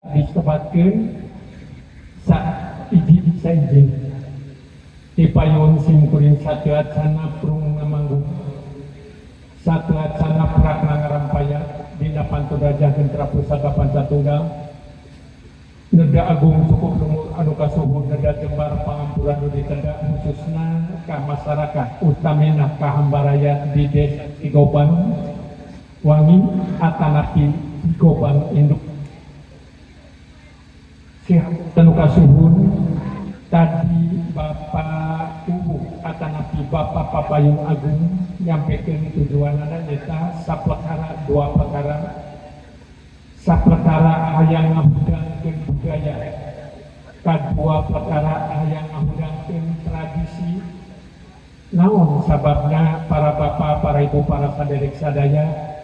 Disebatkeun sa iji saijin di payun simkuring sateuacana prung manggung, sateuacana prakna ngarampaya dina panto dajah gentra pusaka pancatunggal, neda agung cukup luhur anu kasuhun, neda jembar pangampura nu ditenda, khususna ka masyarakat, utamina ka hambaraya di Desa Cigobang Wangi atanapi Cigobang Induk. Siap kasuhun, tadi Bapak Kuwu atanapi Bapak Papayung Agung nyampaikan tujuanana nyaeta saplekara, dua perkara. Saplekara hayang ngahudangkeun budaya, kadua perkara hayang ngahudangkeun tradisi. Naon sababna, para bapak, para ibu, para saderek sadaya?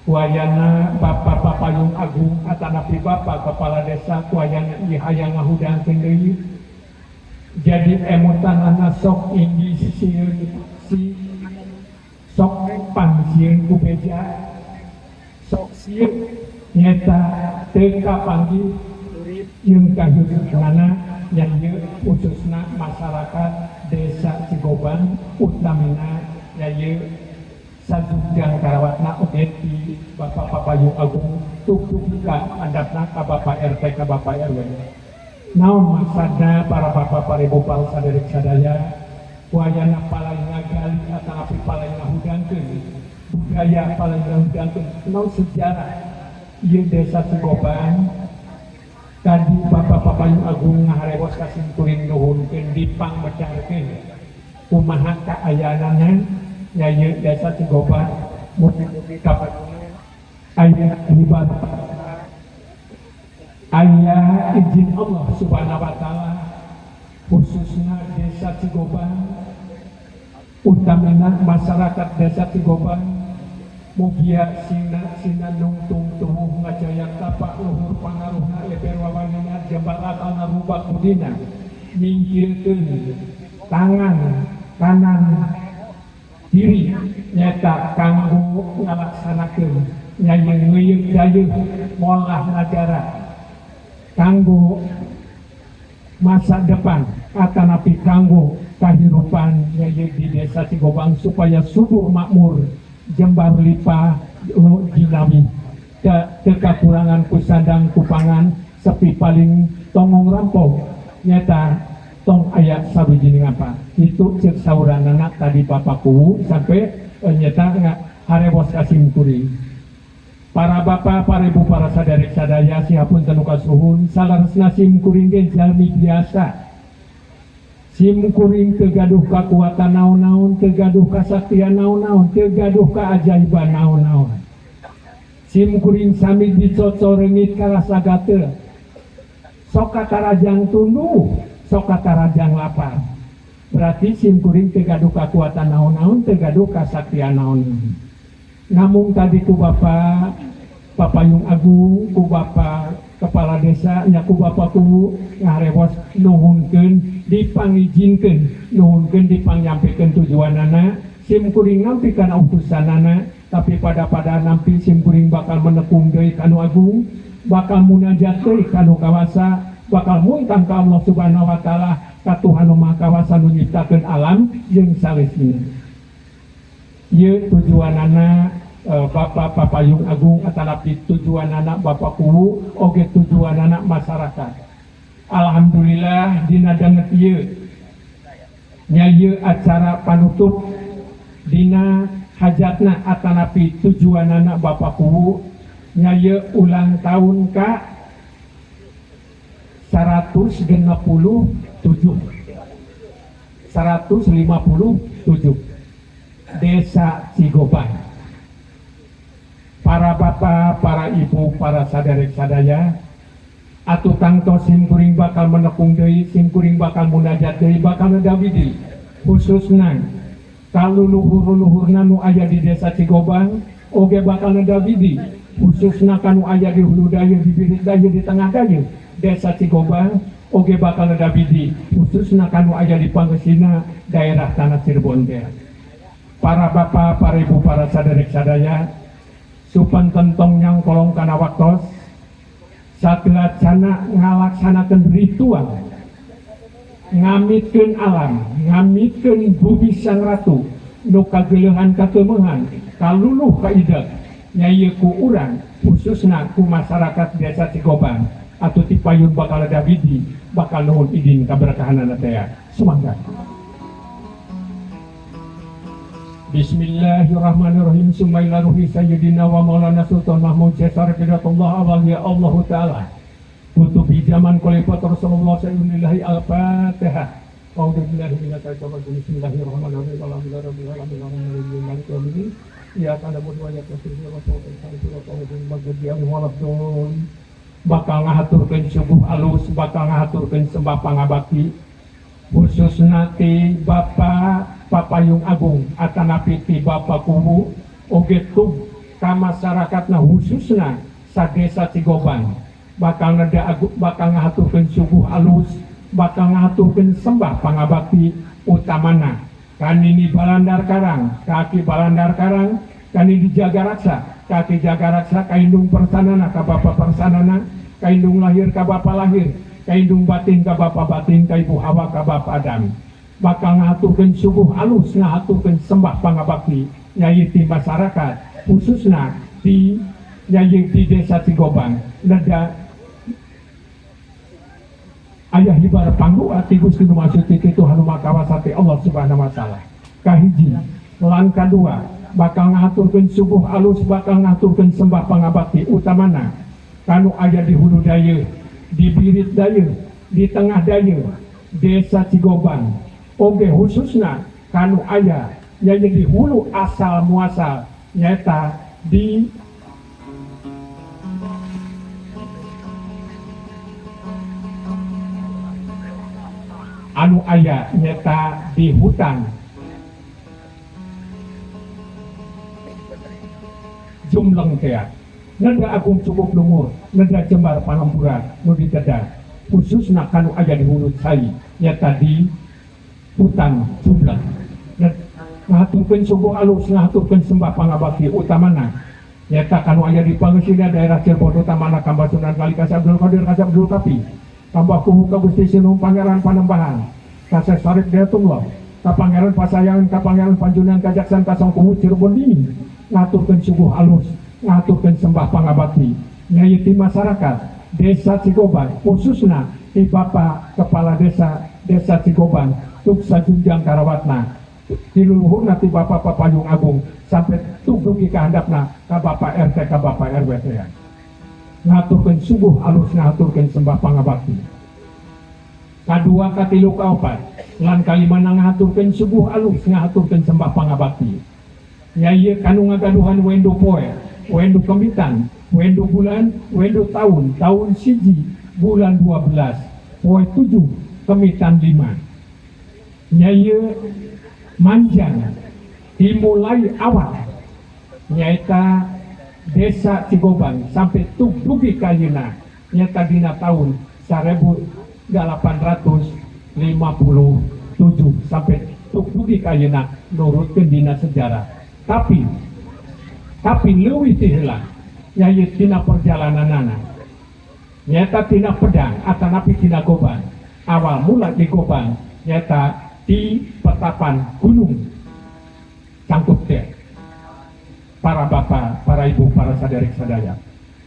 Wayana Bapak Papayung Agung atanapi Bapak Kepala Desa wayana ieu hayang ngahudangkeun deui, jadi emutanana sok inggi sieun si sok pangsieun ku beja, sok sieun nyata teu kapanggih jeung kahirupanana yang ieu, khususna masyarakat Desa Cigobang, utamina ya ieu sajujang karawatna oge ti Bapak Papayung Agung tugtug ka andapna ka Bapak RT, ka Bapak RW. Naon maksudna, para bapak, para ibu, para saderek sadaya? Wayana palai ngagali atanapi palai ngahudangkeun budaya, palai ngahudangkeun naon sejarah ieu Desa Cigobang. Tadi Bapak Papayung Agung ngaharewos ka simkuring, nuhunkeun dipangmedarkeun kumaha kaayaanana nya ieu Desa Cigobang, mugi-mugi kapayunna aya ibadah, aya izin Allah Subhanahu wa Taala, khususnya Desa Cigobang, utamina masyarakat Desa Cigobang, mugia sina sinandung tungtuh ngajaya tapak luhur pangaruhna, leber wawanana, jembar akalna, rubak budina, nyingkirkeun tangan kanan kiri nyata kanggo ngalaksanakeun nyayeng ngeuyeuk dayeuh molah nagara kanggo masa depan atanapi kanggo kahirupan nyayeng di Desa Cigobang supaya subur makmur, jembar lipa jinawi, teu kakurangan ku sandang ku pangan, sepi paling, tongong rampok, nyata tong aya sawijining apa itu cek sauranana tadi Bapak Kuwu sampai nyata nggak harewos ka simkuring. Para bapak, para ibu, para saderek sadaya, siapun tenu kasuhun, saleresna simkuring ge jalmi biasa. Simkuring teu gaduh kakuatan naon-naon, teu gaduh kasaktian naon-naon, teu gaduh keajaiban naon-naon. Simkuring sami dicocorengit karasa gatel, sok katarajang tunduh, sok katarajang lapar. Berarti simkuring teu gaduh kakuatan naon-naon, teu gaduh kasaktian naon-naon. Namun tadi ku Bapak Papayung Agung, ku Bapak Kepala Desa nya, ku Bapak Kuwu ngarewos nuhunkeun dipangijinkeun, nuhunkeun dipangnyampekeun tujuanana. Simkuring nampi kana utusanana, tapi pada pada nampi simkuring bakal menekung deui kanu agung, bakal munajat deui kanu kawasa, bakal muntang ka Allah Subhanahu wa Taala, ka Tuhan Nu Maha Kawasa nu nyiptakeun alam jeung saleusina. Ieu tujuanana Bapak Papayung Agung atanapi tujuanana Bapak Kuwu oge tujuanana masyarakat. Alhamdulillah dina danget ieu nya ieu acara panutup dina hajatna atanapi tujuanana Bapak Kuwu nya ieu ulang tahun ka 167, 157 Desa Cigobang. Para bapak, para ibu, para saderek sadaya, atuh tangtos simkuring bakal menekung deui, simkuring bakal munajat deui, bakal nedawidi khususna kaluluhur-luhurna nu aya di Desa Cigobang, oge bakal nedawidi khususna kanu aya di hulu dayeuh, di birit dayeuh, di tengah dayeuh Desa Cigobang, oge bakal nedawidi khususna kanu aya di pangesina daerah Tanah Cirebon teh. Para bapak, para ibu, para saderek sadaya, supanten tong nyangkolong kana waktos. Sateuacana ngalaksanakeun ritual ngamitkeun alam, ngamitkeun bumi Sang Ratu nu kageuleuhan kakeumeuhan kaluluh kaideg nya ieu ku urang, khususna ku masyarakat Desa Cigobang atau ti payun bakal Davidi bakal nuhun idin kaberkahanana teh. Sumangga. Bismillahirrahmanirrahim. Summa ila ruhi sayyidina wa maulana Sultan Mahmud Cesar Fidatullah awal ya Allah Ta'ala Kutubi zaman Khalifah Rasulullah sallallahu al-Fatihah. A'udzu billahi minasyaitonir rajim. Bismillahirrahmanirrahim. Alhamdulillahi rabbil alamin arrahmanir maliki yaumiddin. Iyyaka na'budu wa iyyaka nasta'in. Ihdinas siratal mustaqim. Maghdubi alaihim waladdallin. Bakal ngahaturkeun subuh alus, bakal ngahaturkeun sembah pangabakti khususna ti Bapak Papayung Agung atanapi ti Bapak Kuwu oge tug ka masyarakatna, khususna sadesa Cigobang, bakal neda bakal ngahaturkeun subuh alus, bakal ngahaturkeun sembah pangabakti utamana kanini Balandar Karang, kaki Balandar Karang, kanini Jagaraksa, kaki Jagaraksa, kaindung persanana ka Bapa Persanana, kaindung lahir ka Bapa lahir, kaindung batin ka Bapa batin, ka Ibu Hawa, ka Bapa Adam. Bakal ngahaturkeun subuh alus, ngahaturkeun sembah pangabakti nyai ti masyarakat, khususna di nyai di Desa Cigobang, neda aya hibar pangdu ti Gusti Nu Maha Suci, Tuhan Nu Maha Kawasa, Allah Subhanahu wa Taala. Kahiji lan kadua, bakal ngahaturkeun subuh alus, bakal ngahaturkeun sembah pangabakti utamana kanu aya di hulu dayeuh, di birit dayeuh, di tengah dayeuh Desa Cigobang, oge khususna kanu aya nyai di hulu asal muasal, nyaeta di anu aya nyata di hutan Jumleng teh. Neda agung cukup lumur, neda jembar pangampuran nu diteda, khususna kanu aya di hulu cai, nyata di hutan Jumleng. Ngahaturkeun subuh alus, ngahaturkeun sembah pangabakti utamana nyata kanu aya di Pangesina daerah Cirebon, utamana ka Mbah Sunan Kali, ka Abdul Qadir, ka Abdul Kafi, ka Mbah Kuwu, ka Gusti Sinung Pangeran Panembahan, ka Syekh Sarif Hidayatullah, ka Pangeran Pasayangan, ka Pangeran Panjunan, Kajaksan, ka Kuwu Cirebon ini. Ngaturkeun subuh alus, ngaturkeun sembah pangabakti nyai ti masyarakat Desa Cigobang, khususna ti Bapak Kepala Desa Desa Cigobang tuk sajunjang karawatna, ti luluhurna ti Bapak Papayung Agung sampai tuk dugi ka handapna ka Bapak RT, ka Bapak RW teh. Ngaturkeun subuh alus, ngaturkeun sembah pangabakti. Kadua, katilu, kaopat lan kalimana, ngahaturkeun subuh alus, ngahaturkeun sembah pangabakti nya kanu ngagaduhan wendu poe, wendu kemitan, wendu bulan, wendu tahun, tahun 1 bulan 12 poe 7 kemitan 5, nya manjang dimulai awal nyaeta Desa Cigobang sampai tuk dugi kayina, nyata dina tahun 1857 sampai tuk dugi kayina nurutkeun dina sejarah. Tapi leuwih ti heula nya tina perjalananana, nyata tina pedang atanapi tina goban. Awal mula di Goban, nyata di petapan Gunung Cangkup teh. Para bapak, para ibu, para saderek sadaya,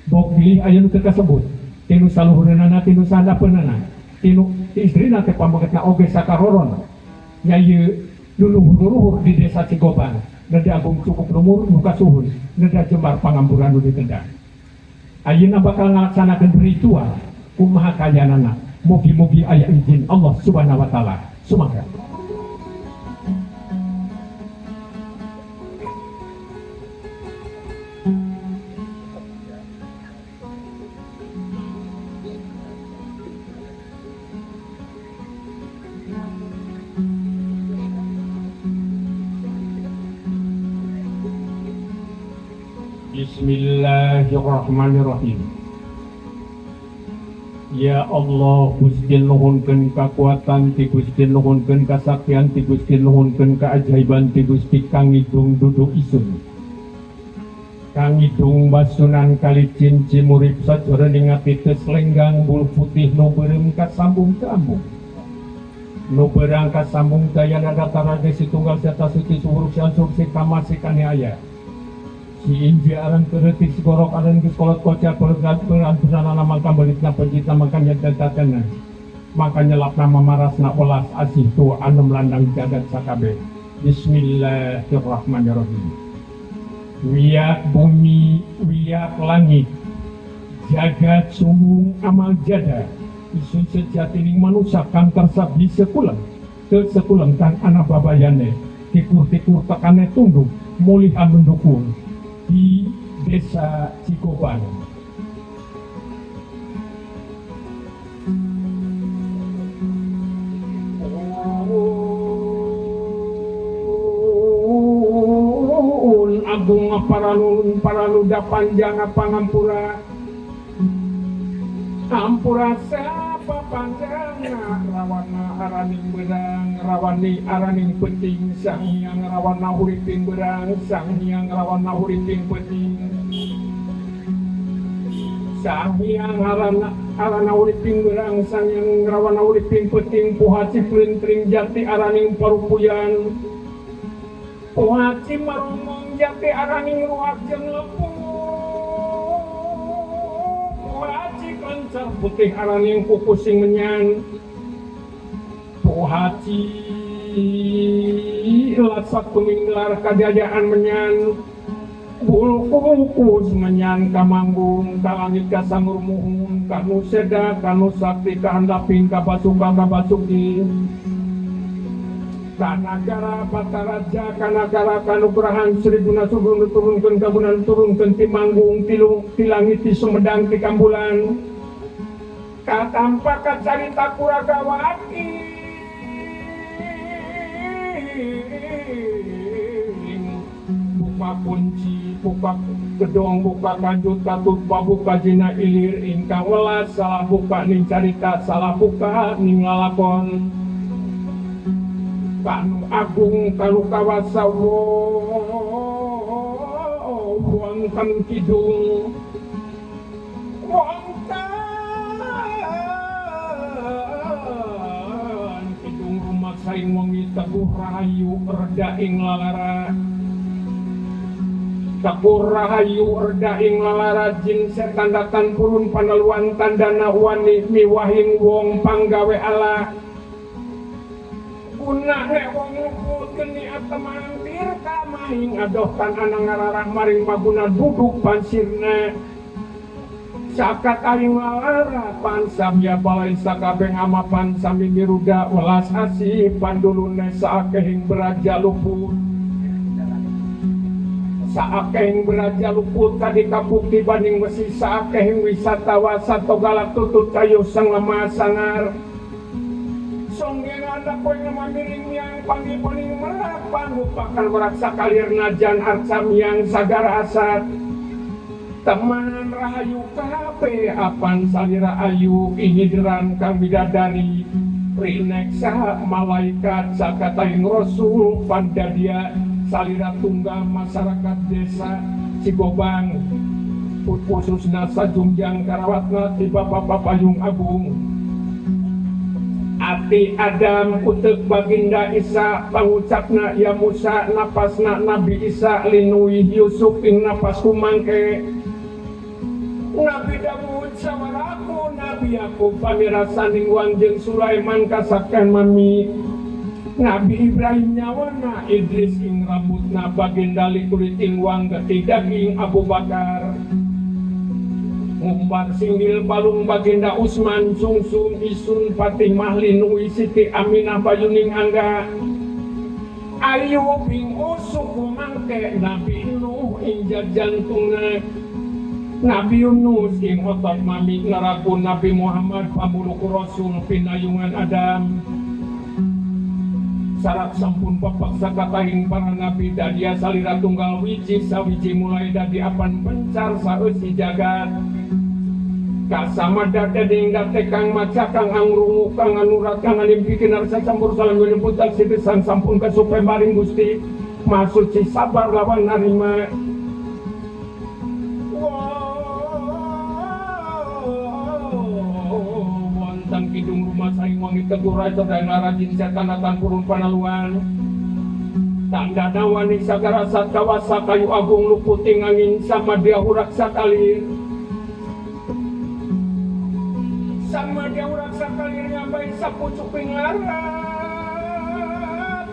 bok bilih aya nu teu kasebut tinu saluhureunana, tinu sahandapeunana, tinu istrina teh pamegetna oge sakaroron nya ieu luluhur-luluhur di Desa Cigobang, neda agung cukup lumur nu kasuhun, neda jembar pangampuran nu ditendang. Ayeuna bakal ngalaksanakeun ritual kumaha kayanana, mugi-mugi aya izin Allah Subhanahu wa Taala. Sumangga. Bismillahirrahmanirrahim. Ya Allah Gusti, nuhunkeun kakuatan ti Gusti, nuhunkeun kasaktian ti Gusti, nuhunkeun keajaiban ti Gusti kang ngidung dudu isun. Kangidung basunan kalicin cimurip sajroning ati teus lenggang bulu putih nu beureum kasambung ka ambung nu beurang kasambung dayana datara desi tunggal serta suci suwuruk siansur si kama si kaniaya si inji aran kereutik si gorok aran geus kolot koca peran mangka belitna pencipta mangka nyedatana mangka nyelapna mamarasna welas asih tu anem landang jagat sakabeh. Bismillahirrahmanirrahim. Wiak bumi, wiak langit, jagat sumung amal jada, isun sejatining manusia kang tersabi sekulang, te sekulang kang ana babayane, tikur-tikur tekane tunduk, mulih mendukung di desa Cigobang. Agung paralun paraluda panjang pangampura ampura sapa panjang rawana araning berang rawani araning penting sang hyang rawana huriping berang sang hyang rawana huriping penting sang hyang arana huriping berang sang hyang rawana huriping penting puhaci plintring jati araning parupuyan puhaci marumong jati araning ruak jeung lepuh puhaci kencar putih araning kukusing menyan puhaci lasak tuminglar kajayaan menyan bulkukus menyan kamanggung kalangit kasangur muhun kanu seda kanu sakti kahandaping kabasuka kabasuki kanagara Bataraja kanagara kanugrahan Sri Guna Sugun turunkeun kagunan turunkeun ti manggung tilung ti langit ti Sumedang ti Kambulan katampa kacarita kuragawati buka kunci buka gedong buka kanjut katut babuka jina ilir ingkang welas salah buka ning carita salah buka ning lalakon kanu agung kanu kawasa wonten kidung wonten kidung rumaksaing wengi teguh rahayu reda ing lalara teguh rahayu reda ing lalara jin setan datan purun panaluan tandana wani miwahing wong panggawe Allah guna nek wong luput geni ateman tirta mahing adoh tan ana ngararah maring paguna duduk pansirna sakat aing lalara pansamya balai sakabeh amapan sami miruda welas asih pandulune saakehing beraja luput saakehing beraja luput tadi kabukti banding wesi saakehing wisatawa satogalak tutut kayu sang lemah sangar songgen ada kowe ngemiring yang panggil paling merak panupakan merak sakalir najan arcam yang sagar asat teman rahayu kape apan salira ayu ihideran kang bidadari rineksa malaikat sakataing rasul pandadia salira tunggal masyarakat desa Cigobang khususna sajungjang karawatna ti Bapak Payung Agung Ati Adam utek baginda Isa pangucapna ya Musa napasna Nabi Isa linuih Yusuf ing napas kumangke Nabi Dawud sawaraku Nabi Yakub pamirasaning wanjeng Sulaiman kasakten mami Nabi Ibrahim nyawana Idris ing rambutna baginda kulit ing wang getih daging Abu Bakar ngumbar singgil palung baginda Usman sungsum isun Fatimah linui Siti Aminah bayuning angga Ayub ing usuk mangke Nabi Nuh ing jantungna Nabi Yunus ing otot mami naraku Nabi Muhammad pamuluk Rasul pinayungan Adam Sarat sampun papak sakatahing para nabi dadia salira tunggal wiji sawiji mulai dadi apan pencar saeusi jagat kasama dadeng date kang maca kang angrungu kang anurat kang alimpikin arsa campur salam putal sipisan sampun kasupe maring Gusti Maha Suci sabar lawan narima. kidung rumah saing wangi tegur raja dan larajin setan atan purun panaluan. Tanda nawani sagara kawasa kayu agung luputing angin sama dia hurak sakalir. Sama dia hurak sakalir nyampai sapucuk pinglara.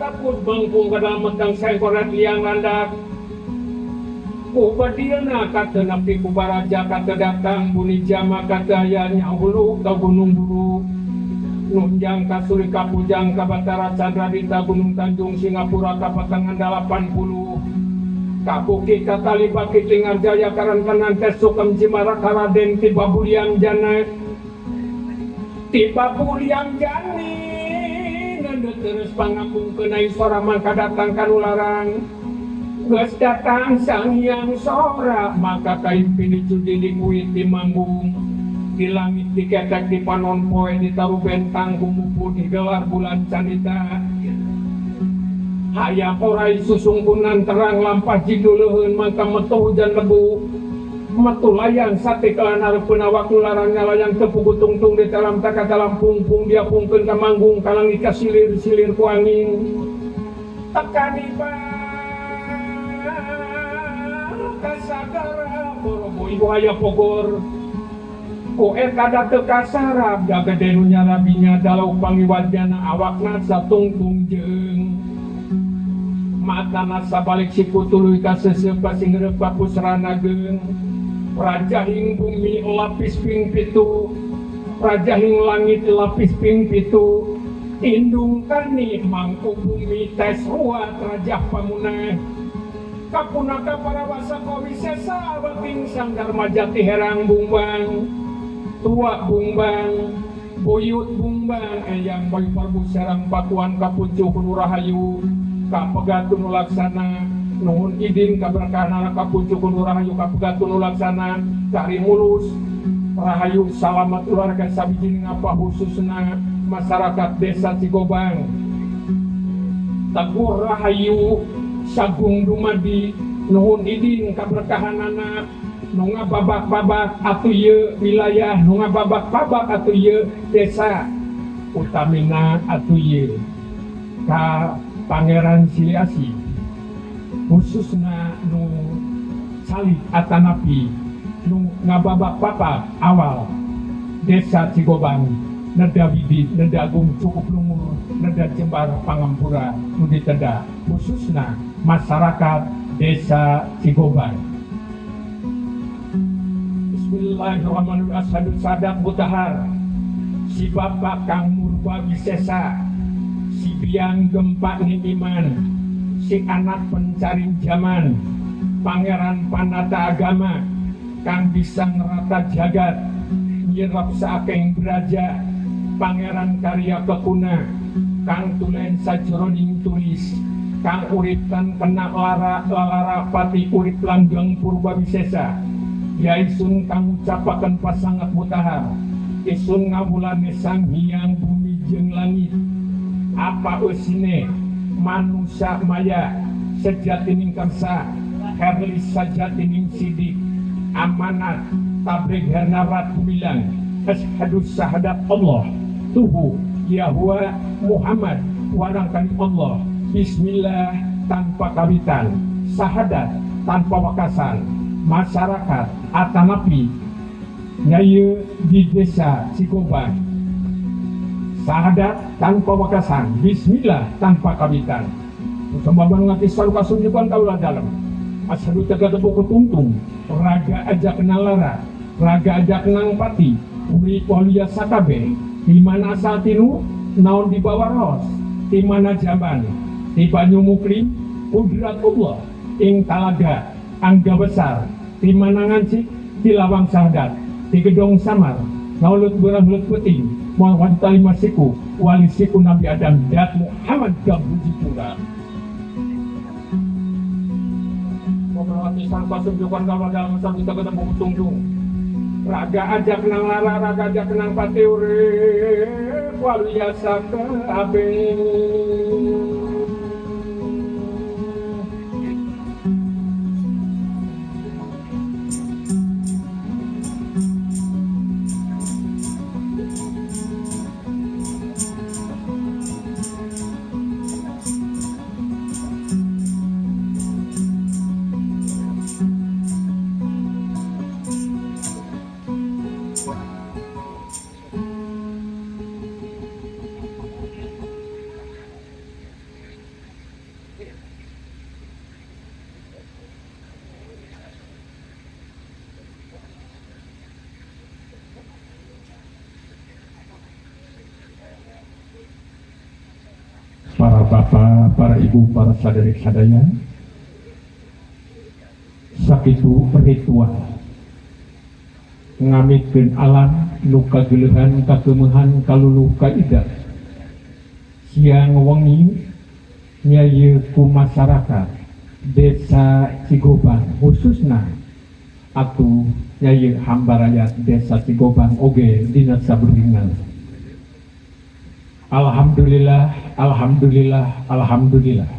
Takut bangkung ke dalam medang sengkoret liang landak. Kubadiana kata napi kubaraja kata datang buni jama kata ayahnya hulu ke gunung buru. Nunjang kasuri kapujang kabatara Chandra Dita Gunung Tanjung Singapura kapatangan 80 Kabuki katali baki tingar jaya karantanan tesukem cimara karaden tiba buliang jana tiba buliang jani nende terus pangapung kenai sora mangka datang kanularang geus datang sang hyang sora maka kaimpi dicudi dikuit dimanggung di langit diketek di panon poe ditaruh bentang kumupu digelar bulan canita hayang orai susungkunan terang lampah jiduleuheun mangka metu hujan lebu metu layang sate kelan hareupeun awak larang nyalayang teu pugu tungtung di dalam taka dalam pungpung dia pungkeun ka manggung ka langit kasilir-silir ku angin tekani kasagara borobo ibu aya pogor ku eta da teu kasarab da gede nu nyarabinya dalau pangiwadjana awakna satungtung jeung matana sabalik siku tuluy kaseuseup kasingeureuk kapusrana geung rajahing bumi lapis ping pitu rajahing langit lapis ping pitu indung kani mangku bumi tes ruat rajah pamuneh kapunaka parawasa kawisesa awating sang dharma jati herang bumbang tua bumbang buyut bumbang eyang bayu parbu serang pakuan kapuncu rahayu kapegatun laksana nuhun idin kaberkahan kapuncu rahayu kapegatun laksana kari mulus rahayu salamat keluarga sabijing ngapa khususna masyarakat desa Cigobang teguh rahayu sagung dumadi nuhun idin kaberkahanana nu ngababak-babak atuh ieu wilayah nu ngababak-babak atuh ieu desa utamina atuh ieu ka Pangeran Silih Asih khususna nu calik atanapi nu ngababak-babak awal desa Cigobang neda widi neda agung cukup lumur neda jembar pangampura nu diteda khususna masyarakat desa Cigobang. Bismillahirrahmanirrahim. Asyhadu sadat mutahar si bapak kang murba wisesa si biang gempa iman si anak pencari zaman pangeran panata agama kang bisa ngerata jagat nyirap saakeng beraja pangeran karya kekuna kang tulen sajroning tulis kang urip tan kena lara lalara pati urip langgeng purba wisesa ya isun kang ucapaken pasangat mutahar isun ngawulane sang hyang bumi jeung langit apa eusine manusia maya sejatining karsa herli sajatining sidik amanat tabligh hernarat gumilang asyhadu syahadat Allah tuhu Yahwa Muhammad warangkani Allah bismillah tanpa kawitan syahadat tanpa wakasan masyarakat atanapi nyaye di desa Cigobang syahadat tanpa wakasan bismillah tanpa kawitan sembah ngati salu kasunjukan kaula dalem asyhadu tegak tepuk tungtung raga aja kenal lara raga aja kenang pati uri waluya sakabe di mana asal tinu naon di bawah ros di mana jamban di banyu mukrim kudrat Allah ing talaga angga besar di mana ngancik di lawang syahadat di gedong samar naulut berang lut puting muhammad talima siku wali siku Nabi Adam dat Muhammad gabuji pura melewati sang pasunjukan kalau dalam sambutan ketemu tungtung raga aja kenang lara raga aja kenang pati urip waluya sakabe. Bapak, para ibu, para saderek sadaya, sakitu ritual ngamitkeun alam nu kageuleuhan, kakeumeuhan, kaluluh, kaida siang wengi nyayeu ku masyarakat Desa Cigobang, khususna atuh nyayeu hambarayat Desa Cigobang oge dina sabeuringan. Alhamdulillah, alhamdulillah, alhamdulillah,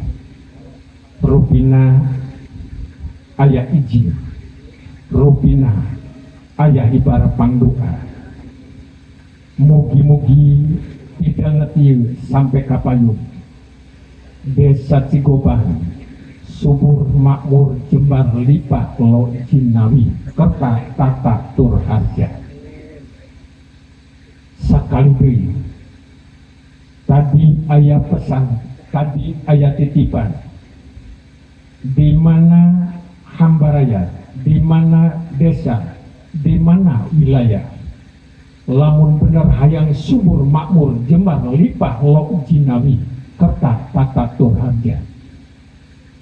rupina aya izin, rupina aya hibar pangdoa. Mugi-mugi tidak ieu sampai kapayun Desa Cigobang subur, makmur, jembar, lipah, lo jinawi, kerta tata tur harja. Sakali deui, tadi aya pesan, tadi aya titipan, di mana hambaraya, di mana desa, di mana wilayah, lamun bener hayang subur, makmur, jembar, lipah, lo jinawi, kerta tata tur harja,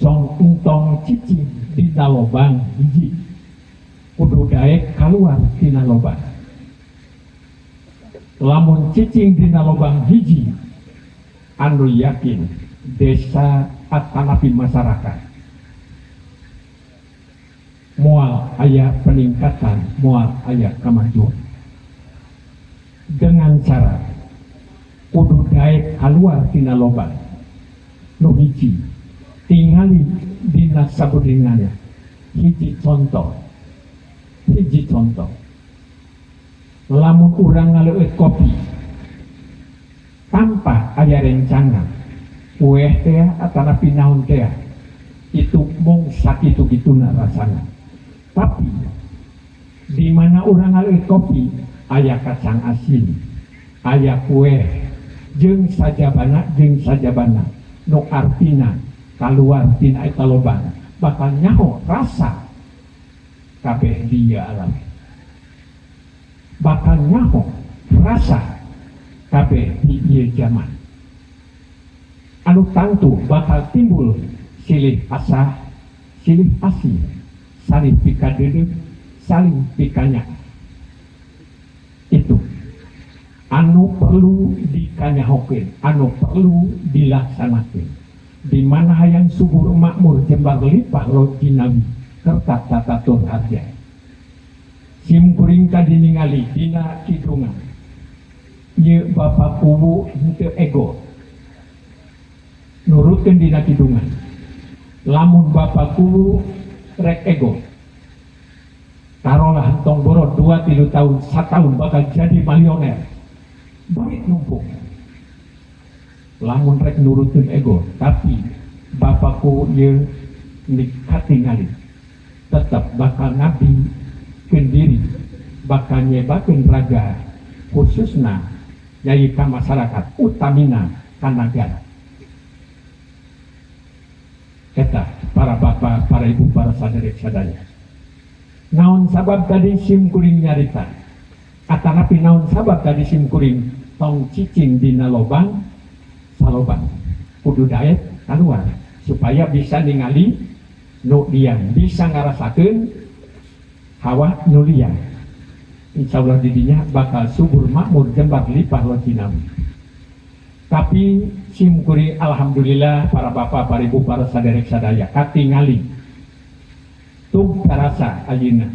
cong entong cicing dina lobang hiji, kudu daek keluar tina lobang. Lamun cicing dina lobang hiji, anu yakin desa atanapi masyarakat moal aya peningkatan, moal aya kemajuan. Dengan cara kudu daek keluar tina lobang nu hiji. Tingali dina sabudingannya, hiji contoh, hiji contoh, lamun urang ngaleueut kopi tanpa aya rencangan kue teh atanapi naon teh, itu mung sakitu gituna rasana. Tapi di mana urang ngaleueut kopi aya kacang asin, aya kue jeung sajabana, jeung sajabana, nu artina kaluar tina eta lobang bakal nyaho rasa kabeh dia alam, bakal nyaho rasa kabeh di ieu zaman, anu tangtu bakal timbul silih asah, silih asih, saling pikadeudeuh, saling pikanya. Itu anu perlu dikanyahokeun, anu perlu dilaksanakeun. Di mana hayang subur, makmur, jembar, lipah, lo jinawi, kerta tata tur harja. Sim kuring tadi ningali dina kidungan, ieu Bapak Kuwu henteu ego, nurutkeun dina kidungan. Lamun Bapak Kuwu rek ego, taruhlah entong boro 2-3 tahun, setahun bakal jadi milioner, duit numpuk, lamun rek nurutkeun ego. Tapi bapakku ieu katingali tetap bakal ngabdikeun diri, bakal nyebakeun raga, khususna yai ka masyarakat, utamina ka nagara. Eta para bapak, para ibu, para saderek sadaya, naon sabab tadi sim kuring nyarita atanapi naon sabab tadi sim kuring tong cicing dina lobang salobang, kudu daek keluar supaya bisa ningali nu lian, bisa ngarasakeun hawa nu lian. Insya Allah didinya bakal subur, makmur, jembar, lipah, lo jinawi. Tapi sim kuring alhamdulillah, para bapak, para ibu, para saderek sadaya, katingali tug karasa ayeuna,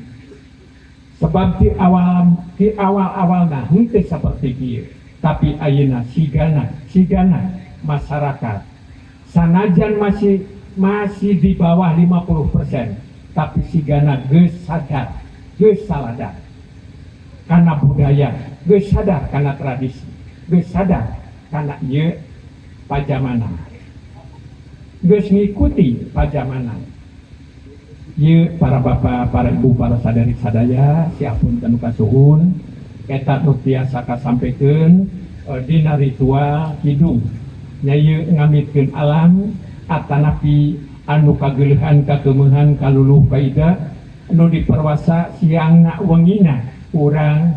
sebab di awal awalna henteu seperti kieu. Tapi ayeuna sigana sigana masyarakat sanajan masih masih di bawah 50%, tapi sigana geus sadar, geus saladar karena budaya, geus sadar karena tradisi, geus sadar karena ieu pajamanan, geus ngikuti pajamanan. Ieu para bapak, para ibu, para saderek sadaya, siapun kanu kasuhun, eta nu tiasa kasampaikan dina ritual kidung nya ieu ngamitkeun alam atanapi anu kageuleuhan, kakeumeuhan, kaluluh, kaida nu diperwasa siangna wengina urang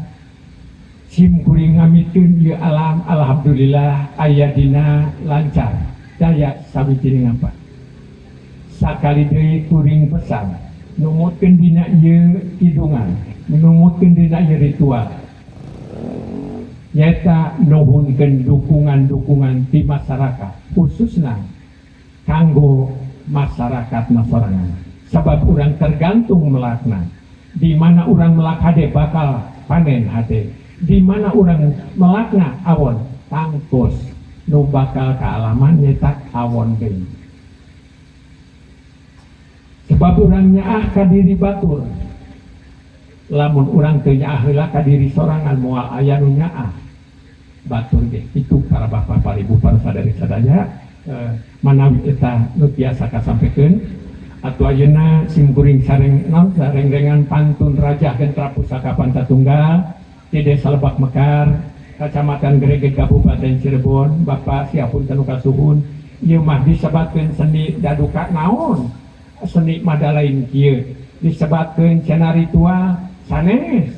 sim kuring ngamitkeun ieu alam. Alhamdulillah aya dina lancar. Daya sawijining apa. Sakali deui kuring pesan, numutkeun dina ieu kidungan, numutkeun dina ieu ritual, nyaeta nuhunkeun dukungan-dukungan ti masyarakat, khususna kanggo masyarakat sorangan, sabab urang tergantung melakna. Di mana urang melak hade bakal panen hade, di mana urang melakna awon tangtos nu bakal kaalaman nyaeta awon deui, sebab urang nyaah ka diri batur. Lamun urang teu nyaah heula ka diri sorangan, moal aya nu nyaah batur ge. Itu para bapak, para ibu, para sadari sadaya, manawi eta nu tiasa kasampaikan. Atau ayeuna simkuring sareng naon sarengrengan pantun Raja Gentra Pusaka Pancatunggal di Desa Lebak Mekar, Kecamatan Greged, Kabupaten Cirebon. Bapak siapun tanu kasuhun, ieu mah disebatkeun seni daduka naon, seni mada lain kieu disebatkeun cenah ritual sanes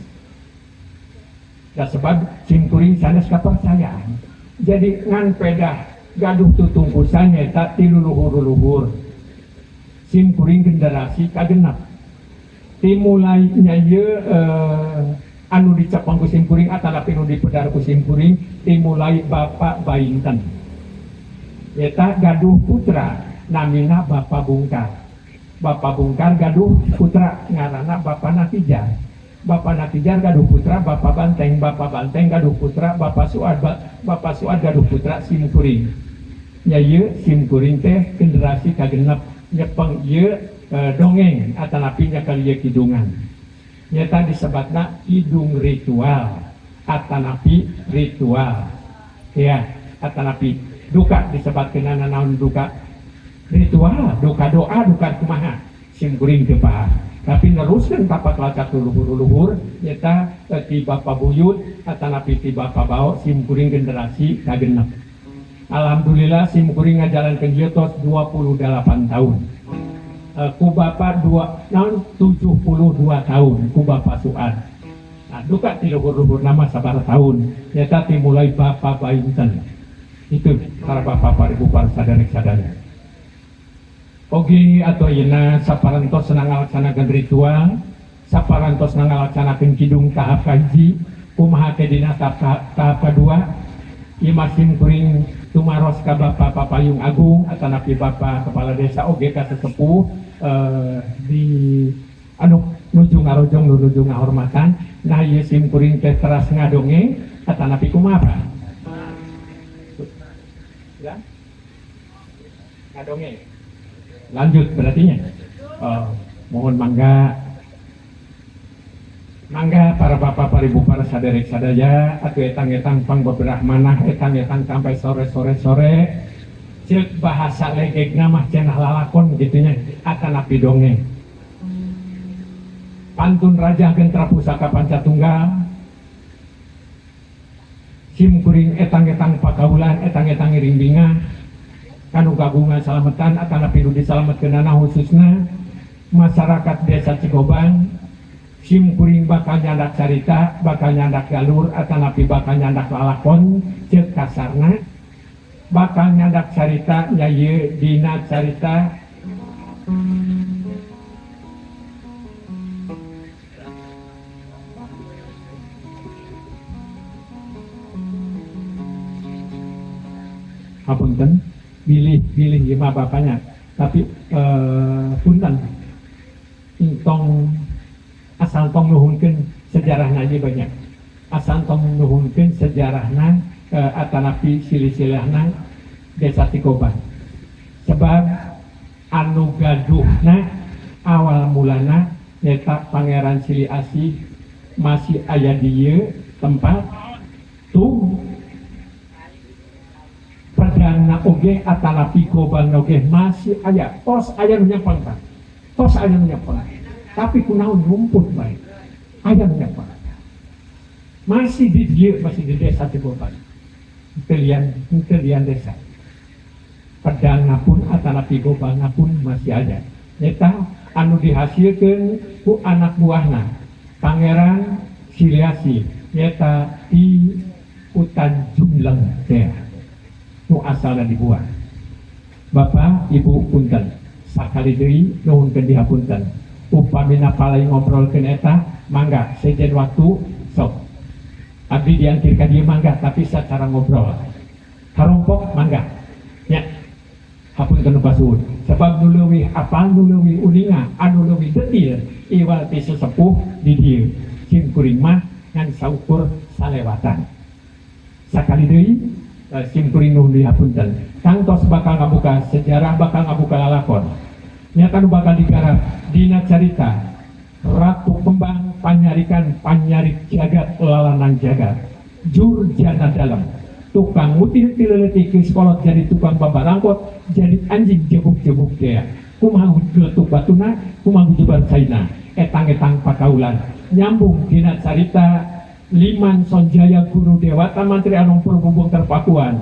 da, sebab simkuring sanes kepercayaan. Jadi ngan pedah gaduh tutungkusan nyaeta ti luluhur-luluhur. Simkuring generasi kagenap timulai nya ieu, anu dicepeng ku simkuring atanapi nu dipedar ku simkuring timulai Bapak Bainten, eta gaduh putra namina Bapak Bungkar. Bapak Bungkar gaduh putra ngaranna Bapak Nakijar. Bapak Nakijar gaduh putra Bapak Banteng. Bapak Banteng gaduh putra Bapak Suad. Bapak Suad gaduh putra simkuring. Nya ieu simkuring teh generasi kagenep nyepeng ieu dongeng atanapi nyekel ieu kidungan, nyata disebatna kidung ritual atanapi ritual ya, atanapi duka disebatkeun naon, duka ritual, duka doa, duka kumaha, simkuring teu paham, tapi neruskeun tapak lacak leluhur-leluhur nyata ti Bapak Buyut atanapi ti Bapak Bao. Simkuring generasi kagenep. Alhamdulillah simkuring ngajalankeun ieu tos 28 tahun. Ku Bapak dua naon 72 tahun ku Bapak Suad. Nah, duka ti luhur-luhur nama sabaraha tahun, nyata dimulai Bapak Bainten. Itu para bapak, para ibu, para saderek sadaya. Oge atau ayeuna saparantos ngalaksanakeun ritual, saparantos ngalaksanakeun kidung tahap kahiji, kumaha teh dina tahap kadua, ieu mah simkuring tumaros ka Bapak Papayung Agung atanapi Bapak Kepala Desa oge ka sesepuh, di anu nuju ngarojong, nu nuju ngahormatan. Nah, ieu simkuring teh teras ngadongeng atanapi kumaha, Pak? Ya? Ngadongeng. Lanjut berarti nya. Oh, mohon mangga. Mangga para bapak, para ibu, para saderek sadaya, atuh etang-etang pang beberapa manah etang-etang sampai sore-sore sore. Ceuk bahasa legegna mah cenah lalakon gitu nya, atanapi dongeng. Pantun Raja Gentra Pusaka Pancatunggal. Sim kuring etang-etang pagaulan, etang-etang ngiring bingah kanu kagungan salametan atanapi nu disalametkeunana, khususna masyarakat Desa Cigobang. Sim kuring bakal nyandak carita, bakal nyandak galur atanapi bakal nyandak lalakon, ceuk kasarna bakal nyandak carita nya ieu dina carita. Hapunten bilih bilih ieu mah bapaknya, tapi punten entong asal tong nuhunkeun sejarahna aja banyak, asal tong nuhunkeun sejarahna, atanapi silsilahna Desa Cigobang, sebab anu gaduhna awal mulana nyaeta Pangeran Silih Asih masih aya di ieu tempat tuh. Pedangna oge atanapi gobang oge masih aya, tos aya nu nyepeng, Pak, tos aya nu nyepeng, tapi kunaon rumput bae aya nu nyepeng masih di dieu, masih di Desa Cigobang, telian telian desa. Pedangna pun atanapi gobangna pun masih ada, nyata anu dihasilkan ku anak buahna Pangeran Silih Asih, nyata di hutan Jumleng teh nu asalna dibuat. Bapak Ibu punten sakali deui nuhunkeun dihapunten upamina palai ngobrolkeun eta mangga sejen waktu sok abdi diangkir ka dieu mangga tapi secara ngobrol karompok mangga nya hapunten nu kasuhun sebab nu leuwih apal nu leuwih uninga anu leuwih detil iwal ti sesepuh di dieu sim kuring mah ngan saukur salewatan sakali deui sim kuring nuhun dihapunten tangtos bakal ngabuka sejarah bakal ngabuka lalakon nyata nu bakal digarap dina carita Ratu Kembang panyarikan panyarik jagat lalanang jagat jurjana dalam tukang mutil ti leutik geus kolot jadi tukang babarangkot jadi anjing jebuk-jebuk teh kumaha geletuk batuna kumaha gujuban caina etang-etang pakaulan nyambung dina carita Liman Sonjaya Guru Dewata Mantri Anom Purwubung Terpakuan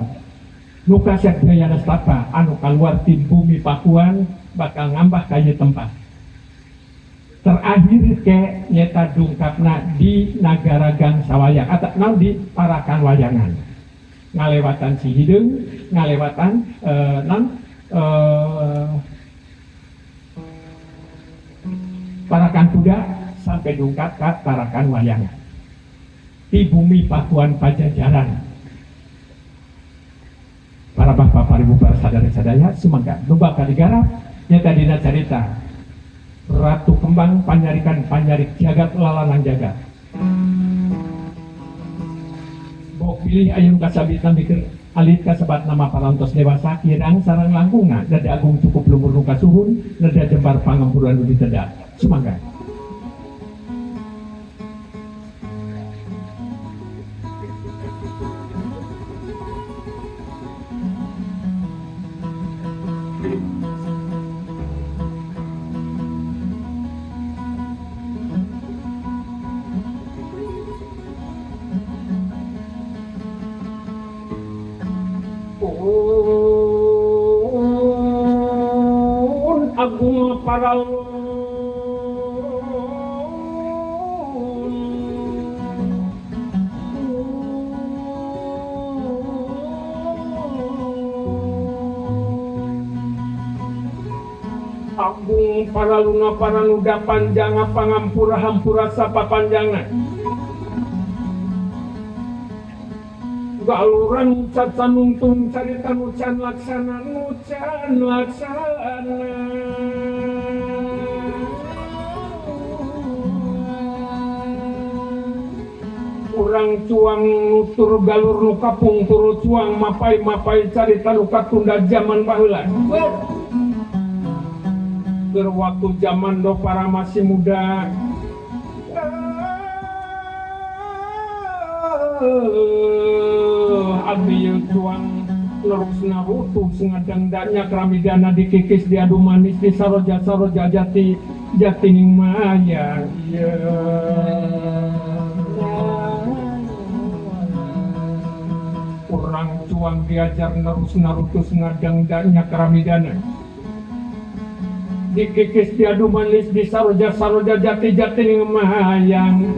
nu kasep Jaya Nestapa anu kaluar ti bumi Pakuan bakal ngambah ka ieu tempat terakhir ke nyeta dungkapna di Nagara Gang Sawayang atau naon di Parakan Wayangan ngalewatan si hideung ngalewatan non Parakan Kuda sampai dungkap ka Parakan Wayangan di bumi Pakuan Pajajaran. Para bapak, para ibu, para sadaya-sadaya sumangga nu bakal digarap nyata dina carita Ratu Kembang panyarikan panyarik jagat lalanang jagat. Bok pilih aya nu kasabitna mikir alit kasebat nama parantos dewasa kirang sareng langkungna neda agung cukup lumur nu kasuhun neda jembar pangampuran nu diteda sumangga. Agung paralun agung paraluna paranuda panjanga pangampura hampura sapa panjanga galuran cacanungtung carita nucan laksana nucan laksana urang cuang nutur galur nu kapungkur cuang mapai-mapai carita nu katunda zaman baheula keur waktu zaman do para masih muda abdi ieu cuang nerusna rutuh sengadangdanya keramidana dikikis diadu manis di saroja saroja jati jatining maya urang cuang diajar nerusna rutuh sengadangdanya keramidana dikikis diadu manis di saroja saroja jati jatining mayang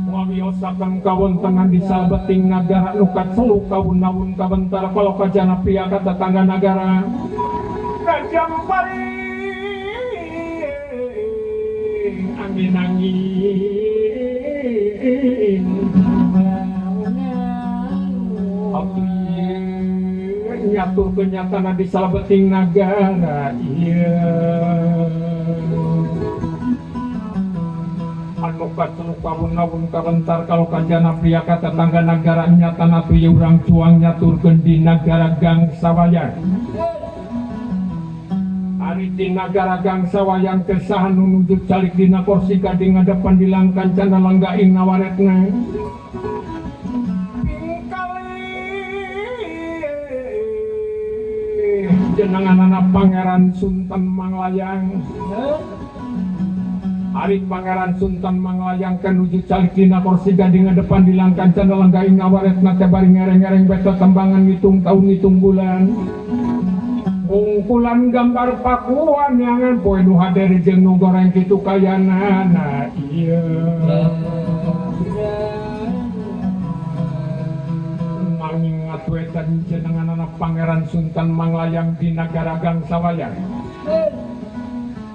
wawiosakan kawontenan di salbeting nagara nukat selu kawun-awun kabentar kalau kajana pihak tetangga nagara kajampari angin angin abdi nyatur kenyataan di salbeting nagara iya anu kacelu kawun-awun kabentar kalau kajana pihak tetangga nagara nyata natu ye urang cuang nyaturkeun di nagara Gang Sawayang ari di nagara Gang Sawayang teh saha nu nuju calik dina kursi ka di ngadepan dilangkan cana langgaing nawaretna jenenganana Pangeran Sunten Manglayang ari Pangeran Sunten Manglayang kanuju calik dina kursi gading ngadepan dilangkan cana langgaing ngawaretna teh bari ngereng-ngereng beta tembangan ngitung taun ngitung bulan ungkulan gambar Pakuan yangan poe nu hadere jeung nu goreng kitu kayanana ieu Waking atuh eta jenenganana Pangeran Sultan Manglayang di nagara Gangsawayang.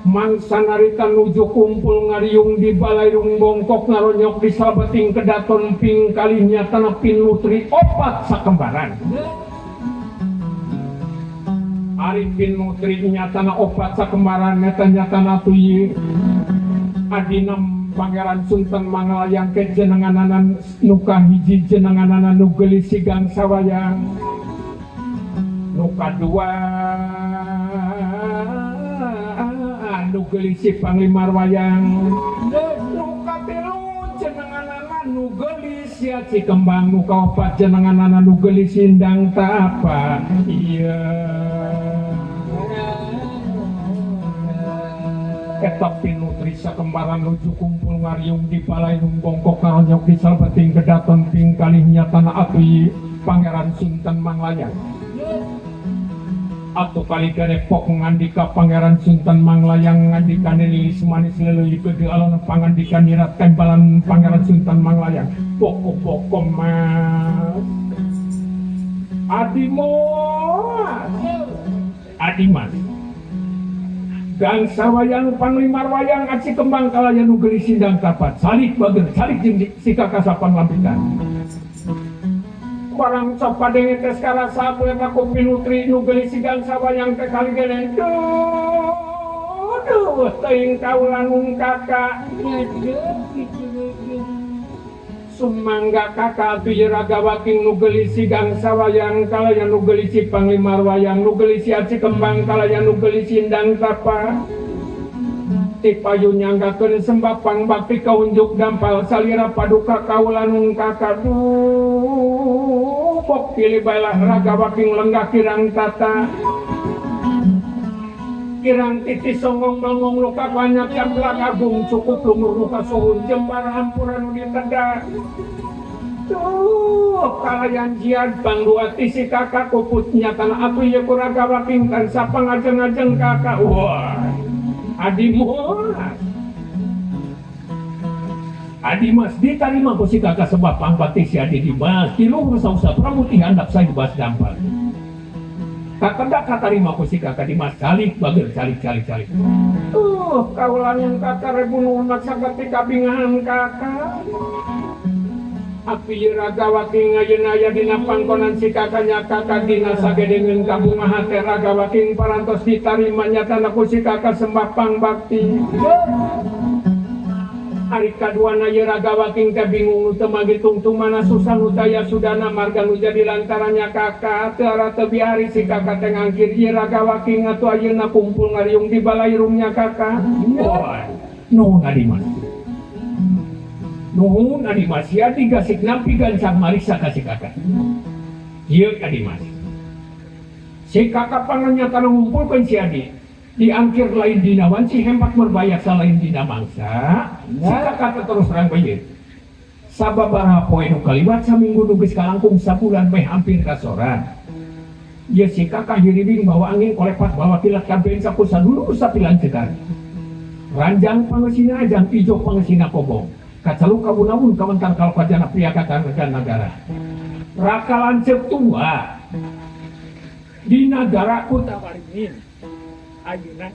Mangsa narita nuju kumpul ngariung di balairung bongkok ngaronyok di salebeting kedaton ping kalih nyatana pinutri opat sakembaran. Ari pinutri nyatana opat sakembaran eta nyatana atuh adina Pangeran Sultan Manglayang ke jenenganana nu kahiji jenenganana nu geulis si Gangsawayang, nu kadua nu geulis si Panglimar Wayang, nu katilu jenenganana nu geulis si Aci Kembang, nu kaopat jenenganana nu geulis Indang Tapa. Iya, eta pinutri sakembaran nuju kumpul ngariung di balairung bongkok ngaronyok di salebeting kedaton ping kalih nyatana atuh Pangeran Sultan Manglayang. Atuh kali garepok ngandika Pangeran Sultan Manglayang, ngandikane lilis manis leuleui gede alon pangandika nirat tembalan Pangeran Sultan Manglayang. Poko-poko mas Adimas, Adimas Gangsawayang Panglimar Wayang Aci Kembang kalayan nu geulis Sindang Tapat salik bager salik jeung si kakasapan lampitan. Barang sok padenge tes karasa eta ku pinutri nu geulis si Gangsawayang teh kali gene duh duh teuing kaula nung kakak. Sumangga kakak atuh ieu raga waking nu geulis si Gangsawayang kalayan nu geulis si Panglimar Wayang nu geulis si Aci Kembang kalayan nu geulis Sindang Tapa. Ti payu nyanggakeun sembah pangbakti kaunjuk dampal salira paduka kaula nung kakak duh pok pilih bae raga waking lenggah kirang tata kirang titi songong melongong luka banyak camplak agung cukup lumur luka suhun jembar hampura nu diteda. Tuh kalayan jiad pangduati si kakak kuput nyatana atuh ieu ku raga waking tansah pangajeng-ajeng kakak. Wah, Adimas, Adimas ditarima ku si kakak sebab pangbakti si Adi Dimas di luhur sausa Prabu ti handap sayu bas dampal. Kakedak katarima ku si kakak Dimas calik bager calik calik calik. Tuh kaulan yang kakak rebunuh maksa kabingahan kakak. Api ieu raga waking ayeuna aya dina pangkonan si kakaknya kakak dina sagedengeun kabungahan teh raga waking parantos ditarima nyatana ku si kakak sembah pangbakti. Ari kaduana ieu raga waking teh bingung nu teu magi tungtung mana susah nu taya sudana marga nu jadi lantarannya kakak teu ara teu biari si kakak teh ngangkir ieu raga waking atuh ayeuna kumpul ngariung di balairungnya kakak. Nuhun Adimas, nuhun Adimas, sia digasik nampi gancang mariksa ka si kakak. Ieu Adimas, si kakak panganyatana ngumpulkeun si Adi diangkir lain dina wanci hemat merbayaksa lain dina mangsa. Si kakak terus terang bae sababaraha poe nu kaliwat saminggu nu geus kalangkung sabulan meh hampir kasoran. Ieu si kakak hiriwing bawa angin kolepat bawa kilat kabeh saku sadulur sapilancekan. Ranjang pangesina ajang ijo pangesina kobong kacaluk kabunawun kawentar kalpajana pria katanegan nagara. Raka lanceuk tua di nagara Kutawaringin ayeuna.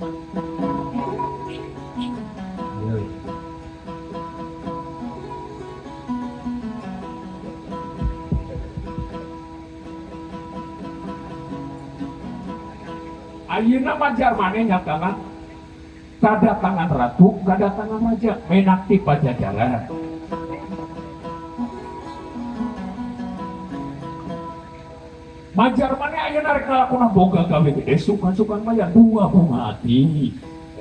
Ayeuna majar maneh nyatana kadatangan ratu, kadatangan raja, menak ti Pajajaran. Majar maneh ayeuna rek ngalakona boga gawe gede sukan-sukan maya bunga bunga hati.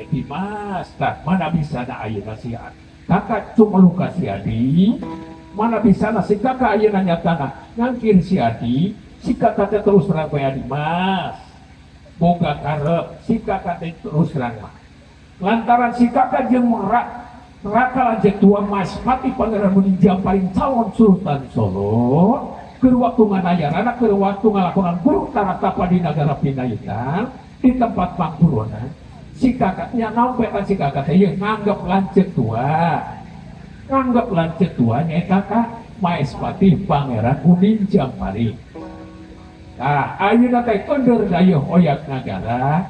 Dimas, tah mana bisa na ayeuna si kakak cuma luka si Adi, mana bisa na si kakak ayeuna nyatana ngangkir si Adi, si kakak teh terus terang bae Dimas. Boga karep si kakak teh terus terang mah. Lantaran si kakak jeung raka lanceuk tua Mas Pati Pangeran Muni Jamparing calon Sultan Solo keur waktu nganayarana keur waktu ngalakonan guru taratapa di nagara Pinayutan di tempat pangburonan si kakaknya naon bae si kakak teh ieu nganggep lanceuk tua, nganggep lanceuk tua nyaeta ka Maespati Pangeran Huning Jampari. Tah, ayeuna teh konder dayeuh oyak nagara.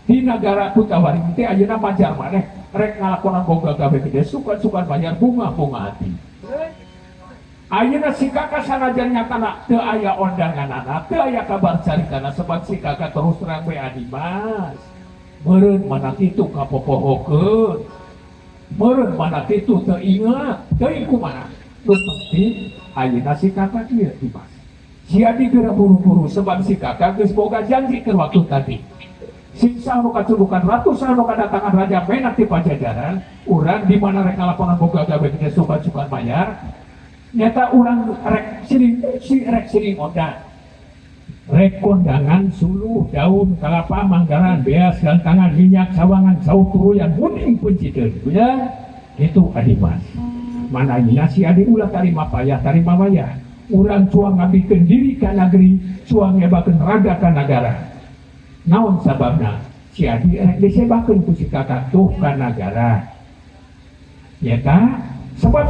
Di nagara Kutawaringin teh ayeuna majar maneh rek ngalakonan boga gawe gede sukan-sukan bayar bunga-bunga hati. Ayeuna si kakak sanajan nyatana teu aya ondanganana, teu aya kabar caritana sebab si kakak terus terang we Adimas. Meureun mana kitu kapopohokeun. Meureun mana kitu teu ingat, teuing kumaha. Nu penting ayeuna si kakak kieu Dimas. Sia geura buru-buru sebab si kakak geus boga janji ke waktu tadi. Sing nu kaculukan ratu saha nu kadatangan raja menak di Pajajaran, urang di mana rek ngalakonan boga gawe gede sukan-sukan bayar, nyata urang rek siring si rek siring ondang. Rek kondangan suluh daun kalapa manggaran beas gantangan minyak sawangan saur turuyan munding penciteun. Bener. Itu Adimas. Mana ayeuna si Adi ulah tarima payah tarima wayah. Urang cuang ngabikeun diri ka negeri, cuang nyebakeun raga ka nagara. Naon sababna? Si Adi rek disebakeun ku si kakak tuh ka nagara. Nyata sebab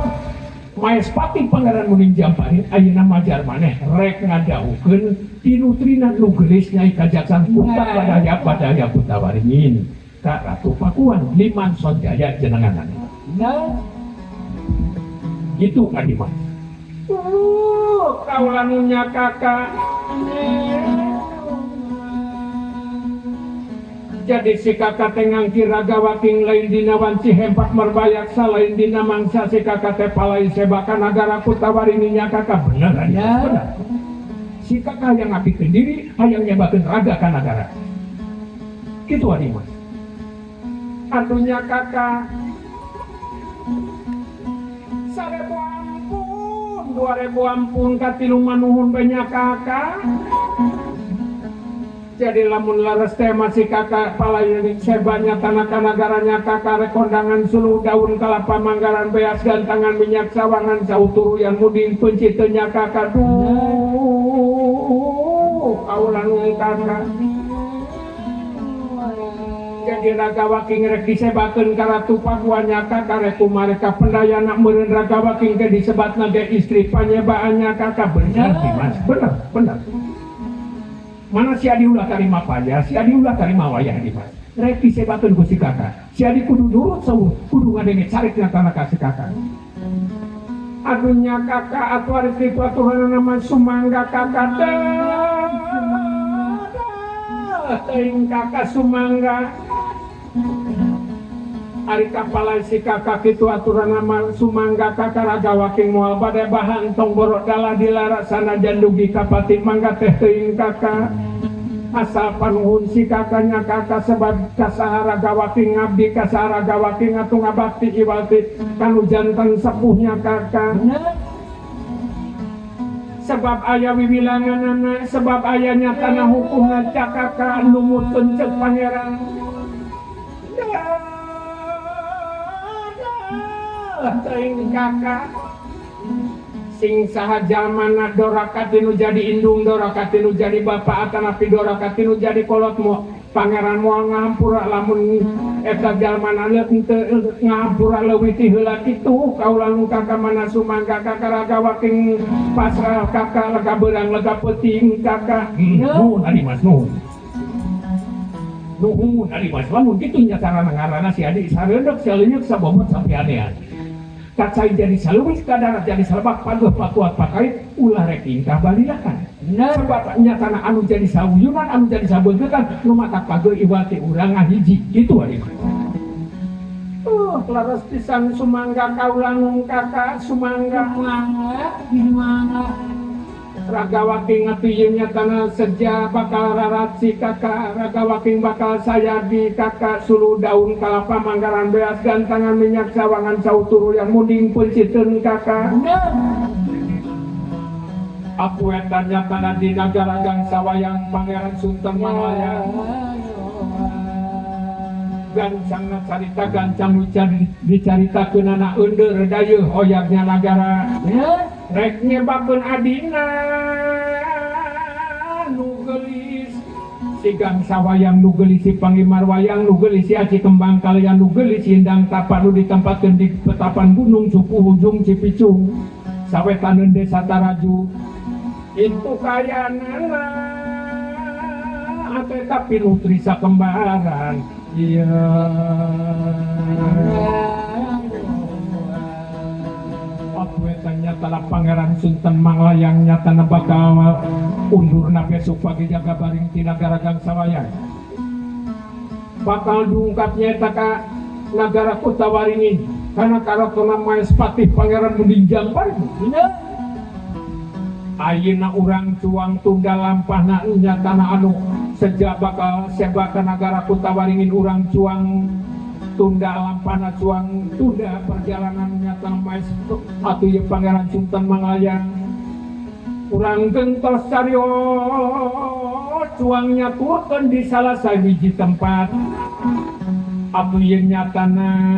Maespati Pangeran Munding Jamparing ayeuna majar maneh rek ngadawuhkeun tinutrina nu geulis Nyai Kajaksan Kuta Badaya Badaya Kutawaringin ka Ratu Pakuan Liman Sonjaya jenenganana. Bener. Itu Adimas. Kaula nu nya kakak. Jadi si kakak teh ngangkir raga waking lain dina wanci hempak merbayaksa lain dina mangsa si kakak teh palai sebakan nagara Kutawaringin nya kakak bener Adimas, Ya. bener. Si kakak yang ngabikeun diri hayang nyebakeun raga ka nagara. Kitu Adimas. Atunya kakak 1000 ampun, 2000 ampun katilu manuhun banyak kakak. Jadi lamun laras teh masih kakak palayan sebanya tanah kanagaranya kakak rekondangan suluh daun kelapa manggaran beas gantangan minyak sawangan sauturuyan muding pencitenya kakak duh kaulan kakak. Jadi raga waking rek disebakeun ka Ratu Pakuannya kakak rek kumareka pendayana meureun raga waking teh disebatna ge istri panyebaannya kakak bener Dimas bener bener. Mana si Adi ulah tarima payah, si Adi ulah tarima wayah Dimas. Rek disebakeun ku si kakak. Si Adi kudu nurut saur, kudu ngadenge carik nyatana ka si kakak. Adunya kakak atuh ari kitu aturanna mah sumangga kakak teh. Teuing kakak sumangga. Ari kapala si kakak kitu aturanna mah sumangga kakak raga waking moal bade bahan tong borok dalah dilara sanajan dugi ka pati mangga teh teuing kakak. Asal panuhun si kakaknya kakak sebab kasaha raga waking ngabdi kasaha raga waking atuh ngabakti iwalti kanu jantan sepuhnya kakak. Sebab aya wiwilanganana sebab aya nyatana hukumna cak kakak numutkeun ceuk pangeran. Teuing kakak sing saha jalmana doraka tinu jadi indung doraka tinu jadi bapak atanapi doraka tinu jadi kolot mo pangeran moal ngahampura lamun eta jalmana henteu ngahampura leuwih ti heula kitu kaula nu kakak mana sumangga kakak raga waking pasrah kakak lega beurang lega peuting kakak. Nuhun Adimas nuhun. Nuhun Adimas lamun kitu nya carana ngaranna si Adi sareundeuk saleunyeuk sabomot sampianean. Kacai jadi saleuwih kadarat jadi salebak pageuh pakuat pakait ulah rek ingkah balilakan. Sebab nyatana anu jadi sauyunan anu jadi sabeungkeutan nu matak pageuh iwal ti urang ngahiji kitu Adimas. Laras pisan sumangga kaula nu kakak sumangga. Sumangga, sumangga. Raga waking atuh nyatana seja bakal rarat si kakak raga waking bakal sayagi kakak suluh daun kalapa manggaran beas gantangan minyak sawangan sauturu yang munding penciteun kakak. Aku eta nyatana di nagara gangsa wayang Pangeran Sunten Manglayang. Gancangna carita gancang dicaritakeunana eundeur dayeuh oyagnya nagara. Rek nyebakeun adina nu geulis si gangsa wayang nu geulis si pangimar wayang nu geulis si aci kembang kalian nu geulis si Indang Tapa nu ditempatkeun di petapan gunung Cupu Hujung Cipicung sawetaneun desa Taraju. Itu kayanana eta pinutri sakembaran. Iya. Atuh eta nyatana Pangeran Sultan Manglayang nyatana bakal undurna besok pagi jaga baring ti nagara Gangsawayang. Bakal dungkap nyata ka nagara Kutawaringin karena karatona Maespati Pangeran Munding Jambar. Bener. Ayeuna urang cuang tunda lampahna nyatana anu sejak bakal seba ka nagara Kutawaringin urang cuang tunda lampahna cuang tunda perjalanan nyatana Maes atuh ieu Pangeran Sultan Manglayang urang gentos carios cuang nyaturkeun di salah sahiji tempat atuh ieu nyatana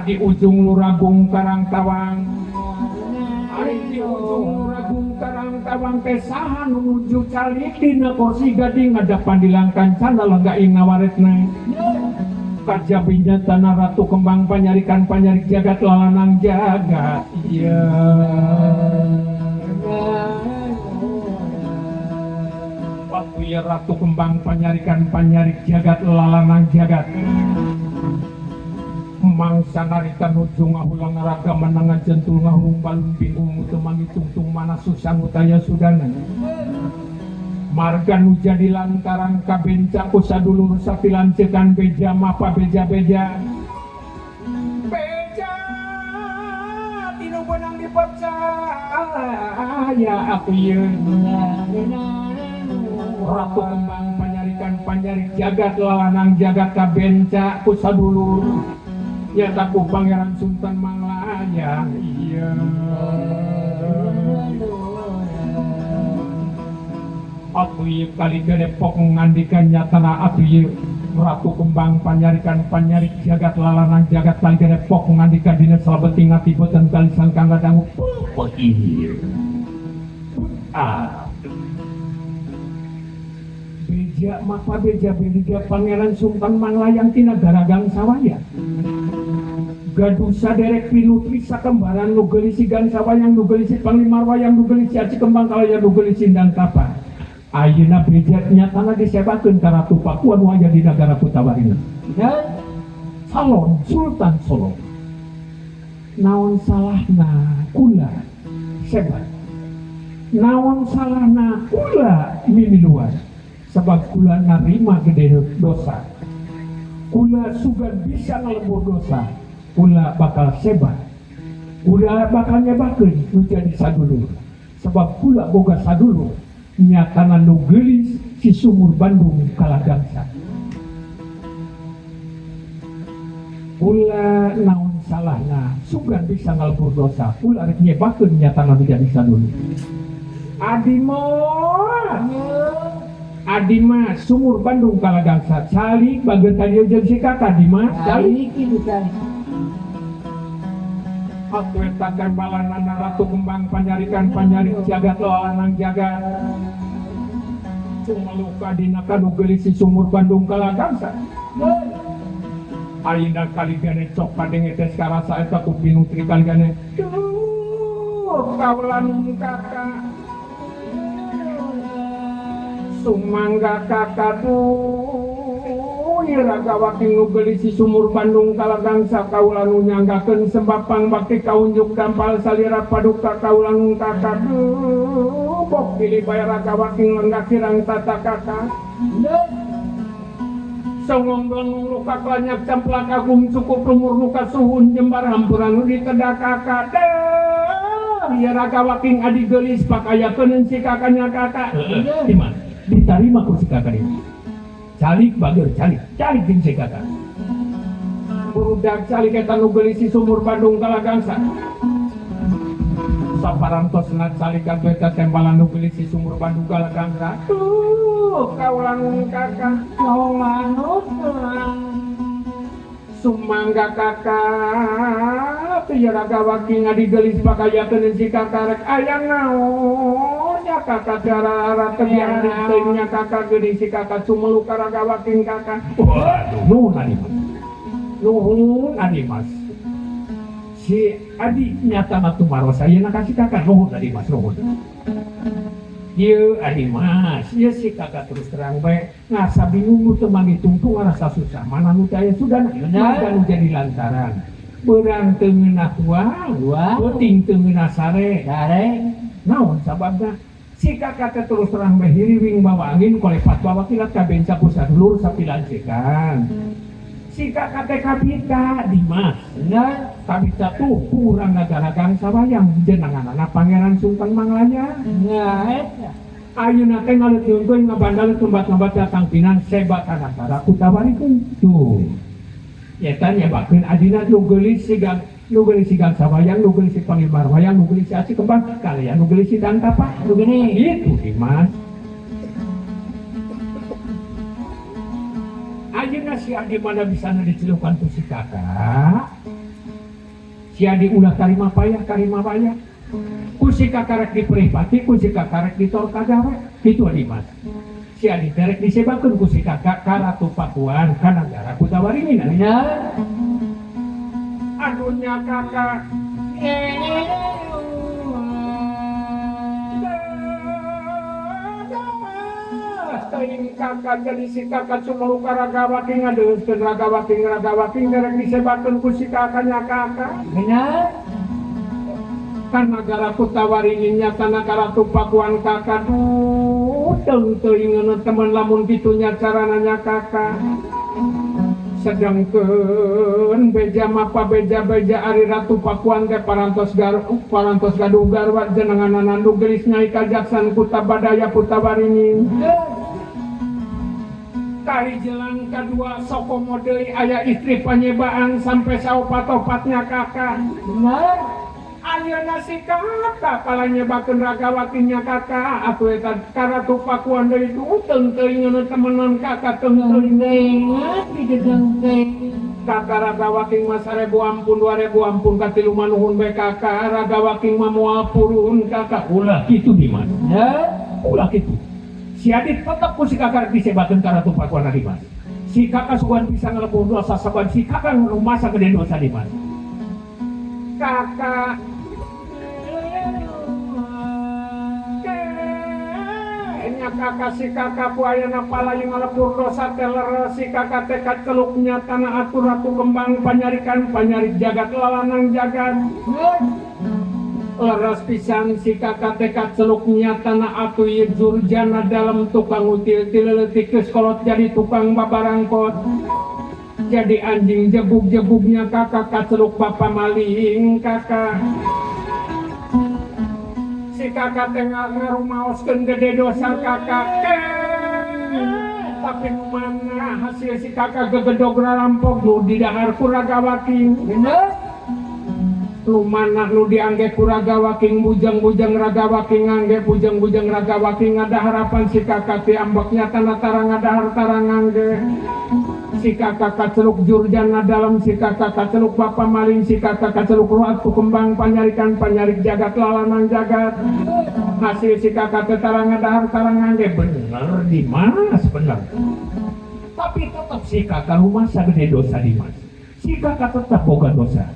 di ujung Luragung Karangtawang. Ari di ujung Luragung Karangtawang teh saha nu nuju calik dina kursi gading ngadapan di langkancana lega ing ngawaretna. Kajabi nyatana Ratu Kembang panyarikan panyarik jagat lalanang jagat. Iya. Waktu ya Ratu Kembang panyarikan panyarik jagat lalanang jagat. Mangsa narita nuju ngahulang raga menangan jentul ngahurung balung bingung teu mangitungtung mana susah utaya sudana. Marga nu jadi lantaran kabenca ku sadulur sapilancekan beja mapa beja-beja. Beja tinu benang dipercaya aku ieu. Ratu Kembang panyarikan panyarik jagat lalanang jagat kabenca ku sadulur. Nyata ku Pangeran Sultan Manglayang. Iya. Atuh ieu kali gede pok ngandikan nyatana atuh ieu Ratu Kembang panyarikan panyarik jagat lalanang jagat kali gede pok ngandikan dina salebeting ati boten balisan kang ngadangu. Pok ieu. Ah. Beja mapa beja beja Pangeran Sultan Manglayang tina Garagang Sawaya. Gaduh saderek pinutri sakembaran nu geulis si Gansawayang nu geulis si Panglimar Wayang nu geulis si Aci Kembang Kalaya nu geulis si Indang Tapa. Ayeuna beja nyatana disebakeun ka Ratu Pakuan nu aya di nagara Kutawaringin. Salon Sultan Solo. Naon salahna kula sebat. Naon salahna kula mimiluan. Sebab kula narima gede dosa. Kula sugan bisa ngalebur dosa. Kula bakal sebat. Kula bakal nyebakeun nu jadi sadulur. Sebab kula boga sadulur nyatana nu geulis si sumur Bandung kalagangsa. Kula naon salahna sugan bisa ngalebur dosa. Kula rek nyebakeun nyatana nu jadi sadulur. Adimo Adima sumur Bandung kalagangsa calik bageun tadi jeung si kakak Dimas calik Calik itu calik. Atuh eta tembalanana Ratu Kembang panyarikan panyarik jagat lalanang jagat. Cumaluka dina kanu geulis si sumur Bandung kalagangsa. Ayeuna kali gane cok kadenge teh karasa eta ku pinutri kali gane. Duh, kaulan kakak. Sumangga kakak tuh raga waking nu geulis si sumur Bandung kalagangsa kaula nu nyanggakeun sebab pangbakti kaunjuk dampal salira paduka kaula nu kakak duh bok pilih bae raga waking lenggak kirang tata kakak. Songong lengung luka kelanyak camplak agung cukup lumur luka suhun jembar hampuran nu ditedak kakak deh ya raga waking adi geulis pakayakeun si kakaknya kakak. Di mana? Diterima ku si kakak ini. Calik bager calik, calik jeung si kakak. Burudak calik eta nu geulis si sumur Bandung kalagangsa. Saparantosna calik atuh eta tembalan nu geulis si sumur Bandung kalagangsa. Tuh kaula nu kakak, kaula nu sumangga kakak teu raga waking adi geulis pakayakeun si kakak rek aya naon nya kakak gara-gara tebiang teuing nya kakak geulis si kakak sumeluka raga waking kakak. Waduh, nuhun adi mas. Nuhun adi mas. Si Adi nyatana tumaros ayeuna ka si kakak. Nuhun, Adi Mas, nuhun. Ieu Adi Mas, ieu si kakak terus terang bae ngasa bingung, nu teu manggih tungtung, ngarasa susah mana nu teu aya sudana. Bener. Nu jadi lantaran beurang teu ngeunah tuang, Tuang. peuting teu ngeunah sare. Sare. Naon sababna si kakak teh terus terang bae hiriwing bawa angin, kolepat bawa kilat, kabenca ku sadulur sapilancekan. Si kakak teh kabita, Dimas. Bener. Kabita tuh kurang nagara gangsa wayang jenenganana Pangeran Sultan Manglaya. Nah, eta. Ayeuna teh ngaleutkeun ngabandal tumbat-tumbat datang pinan seba ka nagara Kutawaringin tuh. Eta nyebakeun adina nu geulis si gang, nu geulis si gangsa wayang, nu geulis si pangimbar wayang, nu geulis si Aci Kembang kalian, nu geulis si Dantapa. Nu geuning. Itu, Dimas. Ayeuna si Adi mana bisa dicelukan ku si kakak. Si Adi ulah tarima payah, tarima payah ku si kakak, rek diperipati ku si kakak, rek ditor kagawe itu. Adi Mas, si Adi teh rek disebakeun ku si kakak ka Ratu Pakuan, ka nagara Kutawaringin. Bener. Aduh nya kakak. Eh, Teuing kakak, jadi si kakak cuma raga waking ngadeuskeun raga waking, raga waking derek disebakeun ku si kakaknya kakak. Bener. Kan nagara Kutawaringin nyata Ratu Pakuan kakak. Duh, teu teuing temen, lamun kitu nya carana nya kakak. Sedangkeun beja mapa beja-beja ari Ratu Pakuan teh parantos gar parantos gaduh garwa jenenganana nu geulis Nyai Kajaksan Kutabadaya Kutawaringin. Kahijelang kadua sokomo deui aya istri panyebaan sampai saopat-opatnya kakak. Bener. Ayeuna si kakak pala nyebakeun raga wakinya kakak atuh eta ka Ratu Pakuan deui. Duh, teu teuing temenan kakak, teu teuing. Teuing digedengkeun. Kakak, raga waking mah 1000 ampun, 2000 ampun, katilu mah nuhun bae kakak, raga waking mah moal purun kakak. Ulah kitu, Dimas. Bener. Ulah kitu. Si Adit tetep ku si kakak disebakeun ka Ratu Pakuan. Dimas, si kakak sugan bisa ngelebur dosa, saban si kakak masa gede dosa, Dimas, kakak. Nya kakak, si kakak ku ayana pala yang ngalebur dosa teh leres. Si kakak tekad keluknya tanah atur Ratu Kembang panyarikan panyarik jagat lalanang jagat. Leres pisan si kakak tekad celuknya tanah atuh ieu jurjana dalam tukang util tileletik geus kolot jadi tukang babarangkot, jadi anjing jebug-jebugnya kakak kaceluk bapa maling kakak. Si kakak teh ngarumaoskeun gede dosa kakak ke, tapi nu mana hasil si kakak gegedog rarampok nu didahar ku raga waking. Bener. Nu mana nu diangge ku raga waking bujang-bujang raga waking ngangge, bujang-bujang raga waking ngada harapan si kakak ti ambeknya tanah tarang ngadahar tarang ngangge. Si kakak kaceluk jurjana dalam, si kakak kaceluk bapa maling, si kakak kaceluk Ratu Kembang panyarikan panyarik jagat lalanang jagat. Hasil si kakak teh tarang ngadahar tarang ngangge. Bener, Dimas, bener, tapi tetap si kakak rumah gede dosa. Dimas, si kakak tetap boga dosa,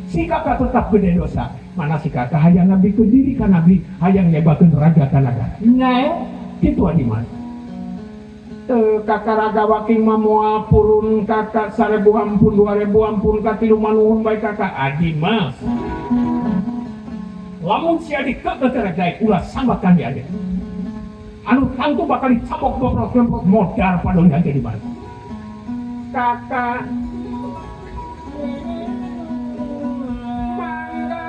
si kakak tetap gede dosa. Mana si kakak hayang ngabikeun diri ka nabi, hayang nyebakeun raga ka nagara. Nah, kitu, Dimas. Teu kakak, raga waking mah moal purun kakak. 1000 ampun, 2000 ampun, katilu mah nuhun bae kakak. Adimas, lamun si Adi keukeuh teh rek daek, ulah sambat kan di ade anu tangtu bakal dicabok bobrok modar padon jadi Dimas kakak. Mangga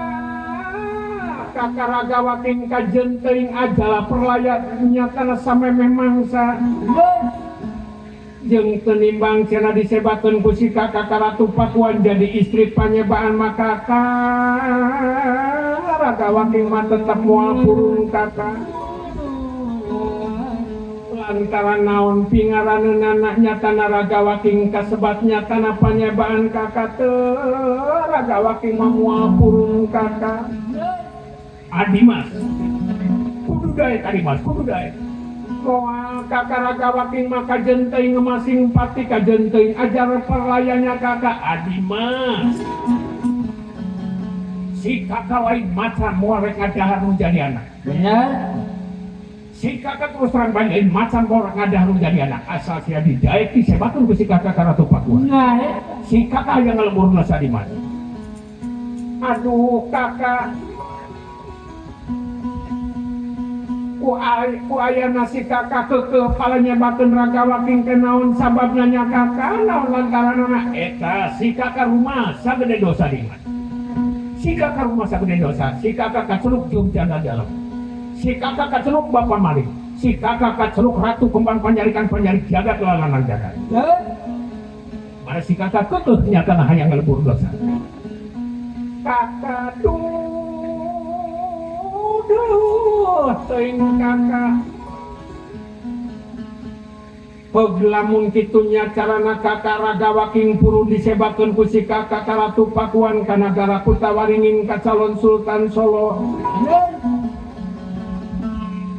kakak, raga waking kajen teuing ajalah perlaya nyatana samemeh mangsa jeung tenimbang cenah disebakeun ku si kakak ka Ratu Pakuan jadi istri panyebaan, maka kakak, raga waking mah tetep moal purun kakak. Lantaran naon pingaraneunana nyatana raga waking kasebat nyatana panyebaan kakak teu, raga waking mah moal purun kakak. Adimas kudu daek, Adimas kudu daek. Moal kakak, raga waking mah kajen teuing ngemasing pati, kajen teuing ajar perlayanya kakak. Adimas. Si kakak lain macan moal rek ngadahar nu jadi anak. Bener. Si kakak terus terang bae lain macan moal rek ngadahar nu jadi anak. Asal si Adi daek disebatkeun ku si kakak ka Ratu Pakuan. Nah, eta. Si kakak yang ngelebur dosa di mana? Aduh kakak, ku ayana si kakak keukeuh palanyebakeun Raga Waking teh naon sababna nya kakak, naon lantaranana eta si kakak rumah sagede dosa di mana? Si kakak rumah sagede dosa, si kakak kaceluk Jogja dalam, si kakak kaceluk Bapak Malik, si kakak kaceluk Ratu Kembang Panjarikan Panjarik jagat lalanan jagat. Mana si kakak keukeuh nyatana hayang ngelebur dosa. Kakak duh teuing kakak. Peug lamun kitu nya carana kakak Raga Waking purun disebatkeun ku si kakak ka Ratu Pakuan ka nagara Kutawaringin ka calon Sultan Solo.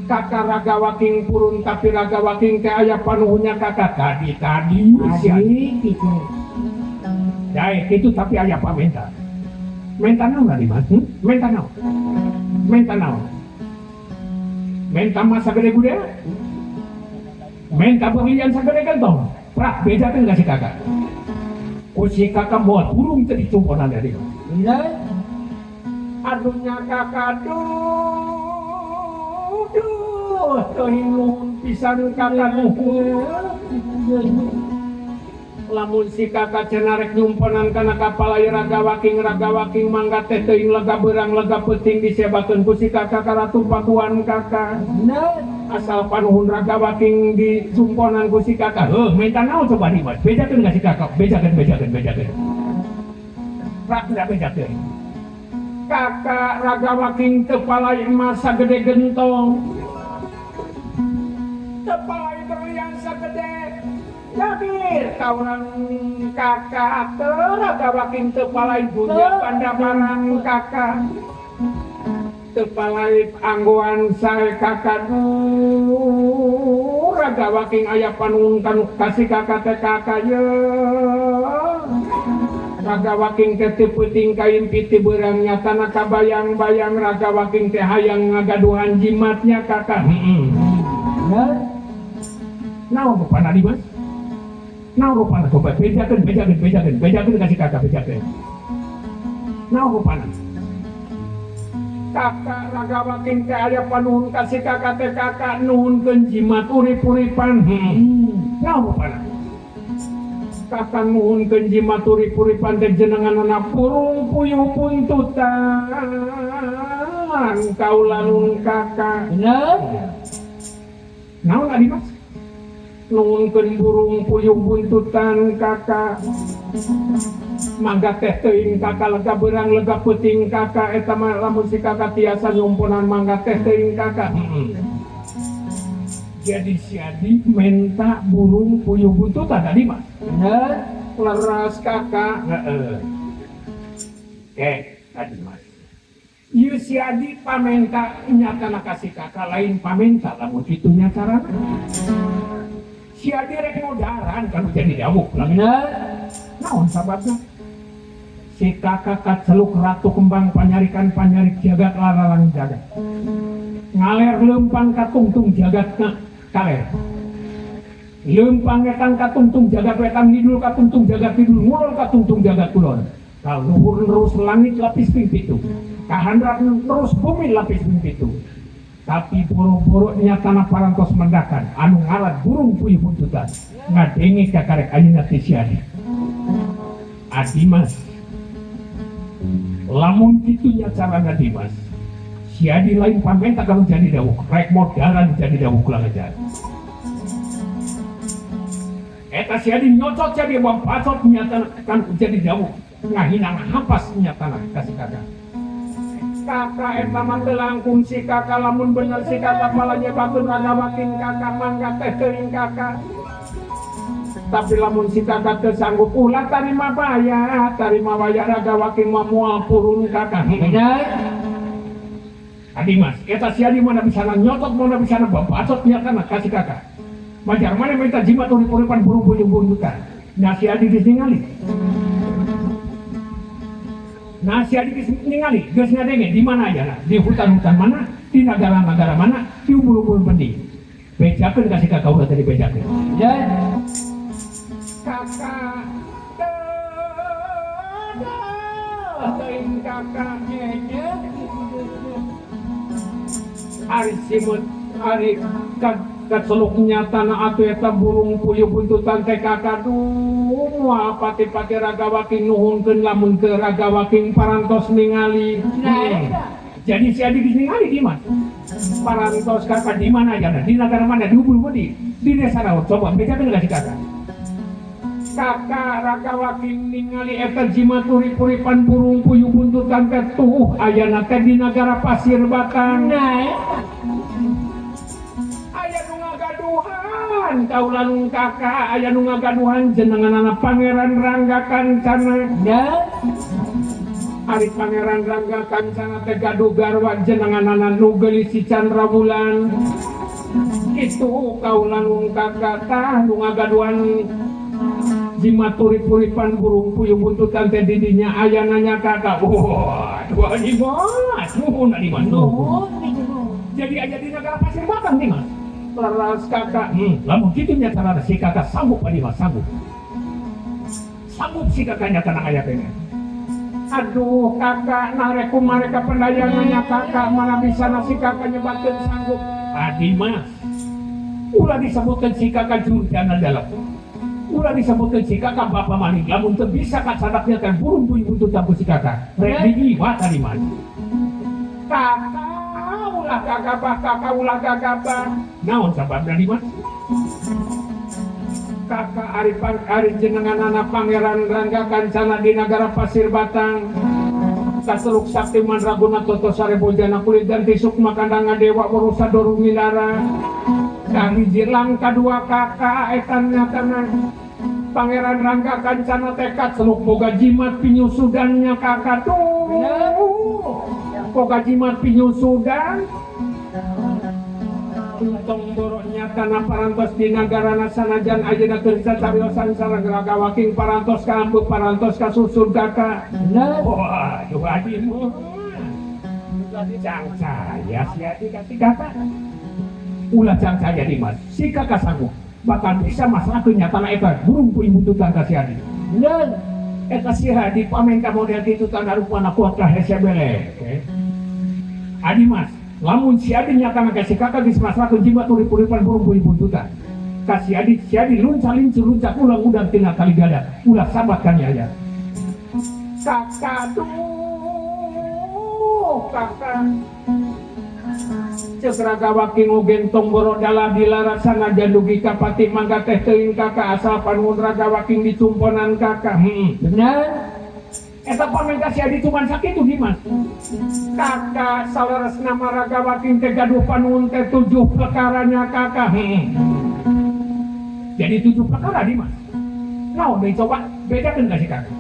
Kakak Raga Waking purun tapi Raga Waking teh aya panuhunnya kakak tadi-tadi si Adi. Adi gitu. Daek itu tapi aya pamenta. Menta naon tadi mas? Menta naon? Menta naon? Menta masa gede gude? Menta berlian sagede gentong? Prak bejakeun ka si kakak. Ku si kakak moal burung teh dicumponan dari. Bener. Aduhnya kakak duh duh teuing nuhun pisan kakak nuhun. Lamun si kakak cenah rek nyumponan kana kapal aya Raga Waking, Raga Waking mangga teh teuing lega beurang lega peuting disebatkeun ku si kakak ka Ratu Pakuan kakak. Bener. Asal panuhun Raga Waking dicumponan ku si kakak. Heuh, menta naon coba di mas? Bejakeun ka si kakak, bejakeun, bejakeun, bejakeun. Prak tidak bejakeun. Kakak Raga Waking teu palai emas sagede gentong. Teu palai berlian sagede jabir. Kaunan kakak teu Raga Waking teu palai dunya banda barang kakak. Teu palai anggoan sae kakak nu Raga Waking aya panuhun kanu kasih kakak teh kakak ye. Raga Waking teh teu peuting kain piti beurang nyatana kabayang-bayang Raga Waking teh hayang ngagaduhan jimatnya kakak. Heeh. Naon rupana di mas? Naon rupana coba bejakeun, bejakeun, bejakeun, bejakeun kasih kakak bejakeun. Naon rupana? Kakak Raga Waking teh aya panuhun kasih kakak teh kakak nuhunkeun jimat urip-uripan. Heeh. Naon rupana? Kakak nuhunkeun jimat urip-uripan teh jenenganna burung puyuh puntutan kaulanun kakak. Bener. Naon adi mas? Nuhunkeun burung puyuh buntutan kakak. Mangga teh teuing kakak lega beurang lega peuting kakak eta mah lamun si kakak tiasa nyumponan mangga teh teuing kakak. Heeh. Jadi si Adi menta burung puyuh buntutan tadi mas. Bener. Leras kakak. Heeh. Tadi mas. Ieu si Adi pamenta nyatana kasih kakak lain pamenta lamun kitu nya carana. Si Adi rek modaran kalau jadi dawuh lah. Bener. Naon sababna? Si kakak kaceluk Ratu Kembang Panyarikan Panjarik jagat lalalang jagat. Ngaler leumpang katungtung jagat kaler. Leumpang wetan katungtung jagat wetan ngidul katungtung jagat kidul ngulon katungtung jagat kulon. Kaluhur nerus langit lapis ping pitu. Kahandap nerus bumi lapis ping pitu. Tapi boro-boro nyatana parantos mendakan anu ngalat burung puyuh buntutan ngadenge kakarek ayeuna teh si Adi. Adi mas, lamun kitu nya carana Dimas, si Adi lain pamenta kalau jadi dawuh, rek modaran jadi dawuh ulang aja. Eta si Adi nyocot si Adi buang pacot nyatana kan jadi dawuh, ngahina ngahampas nyatana kasih kakak. Kakak eta mah teu langkung si kakak lamun bener si kakak malah nyebatkeun Raga Waking kakak mangga teh teuing kakak. Tapi lamun si kakak teu sanggup ulah tarima bayar, tarima bayar Raga Waking mah moal purun kakak. Bener. Adi mas, eta si Adi mana bisa nyotot, mana bisa babacot nyatana kasih kakak. Majar mana minta jimat urip-uripan burung puyuh buntutan. Nah si Adi ditingali. Nah, si Adi geus ningali, geus ngadenge di mana aja nah? Di hutan-hutan mana, di negara-negara mana, di ubul-ubul bendi. Bejakeun ka si kakak ulah tadi bejakeun. Bener. Kakak dadah teuing kakak. Nyenyek. Ari simeut ari kaceluknya tanah atuh eta burung puyuh buntutan teh kakak, duh, moal pati-pati Raga Waking nuhunkeun lamun teu Raga Waking parantos ningali. Nah, eta. Jadi si Adi geus ningali di mana? Parantos kakak di mana aja, di negara mana, di ubul di desa naon, coba bejakeun ka si kakak. Kakak Raga Waking ningali eta jimat urip-uripan burung puyuh buntutan teh tuh ayana teh di negara Pasir Batang. Nah, eta. Aya nu ngagaduhan kaula nu kakak, aya nu ngagaduhan jenenganana Pangeran Rangga Kancana. Bener. Ari Pangeran Rangga Kancana teh gaduh garwa jenenganana nu geulis si Chandra Wulan. Kitu kaula nu kakak tah nu ngagaduhan jimat urip-uripan burung puyuh buntutan teh di dinya ayana nya kakak. Wah, dua Dimas, nuhun Dimas, nuhun. Nuhun nuhun. Jadi aja di negara Pasir Batang nih, Mas. Leras kakak, lamun kitu nya cara si kakak sanggup Pak Dimas, sanggup. Sanggup si kakaknya tenang aya teh. Aduh kakak, nah rek kumaha pendayangannya kakak, mana bisa nasi kakak nyebatkeun sanggup. Adi Mas, ulah disebutkan si kakak jurjana dalam. Ulah disebutkan si kakak bapak maling, lamun teu bisa kasadaknya kan burung puyuh buntut ku si kakak. Rek diiwat tadi Mas. Kakak ulah gagabah, kakak ulah gagabah. Naon sababna Dimas? Kakak ari ari jenenganana Pangeran Rangga Kancana di negara Pasir Batang. Kaseluk sakti mandraguna toto sare bojana kulit ganti sukma kandanga dewa werusa dorumindara. Kahiji lang kadua kakak etan nyatana Pangeran Rangga Kancana tekad seluk boga jimat pinyusudannya kakak tuh. Boga jimat pinyusudan. Tong boroknya tanah parantos di nagarana sanajan ayeuna keur sacariosan sareng Raga Waking parantos ka ambeuk parantos ka susur kakak. Bener. Wah, duh adimu. Cangcaya si Adi kasih kakak. Ulah cangcaya Dimas, si kakak sanggup. Bahkan bisa masalah kenyataan eta burung puyuh buntutan ka si Adi. Bener. Eta si Adi pamenta model kitu tanda rupana kuat ka hese bele. Adi Mas, lamun si Adi nyatana ka si kakak geus masrahkeun jimat urip-uripan burung puyuh buntutan. Ka si Adi, si Adi lunca lincu lunca ulang udang tina tali gada, ulah sabat kan ya. Kakak duh, kakak. Ceuk Raga Waking ogen tong boro dalah dilarat sanajan dugi ka pati mangga teh teuing kakak asal panuhun Raga Waking dicumponan kakak. Bener. Eta pamenta si Adi cuman sakitu Dimas. Kakak saleresna mah Raga Waking teh gaduh panuhun teh 7 perkaranya kakak. Jadi 7 perkara Dimas. Naon deui coba bedakeun ka si kakak.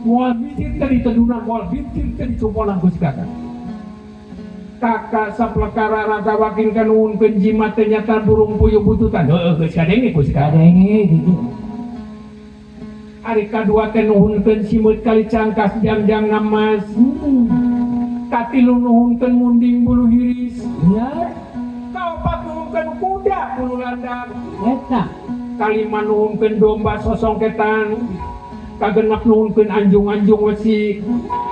Moal bintir teh ditedunan, moal bintir teh dicumponan ku si kakak. Kakak saplekara Raga Waking kanuhunkeun jimat teh nyata burung puyuh buntutan. Heueuh geus kadenge ku si kakak. Kadenge gitu. Ari kadua teh nuhunkeun simeut kali cangkas jangjang namas. Katilu nuhunkeun munding bulu hiris. Bener. Kaopat nuhunkeun kuda bulu landak. Eta. Kalima nuhunkeun domba sosongketan. Kagenep nuhunkeun anjung-anjung wesi.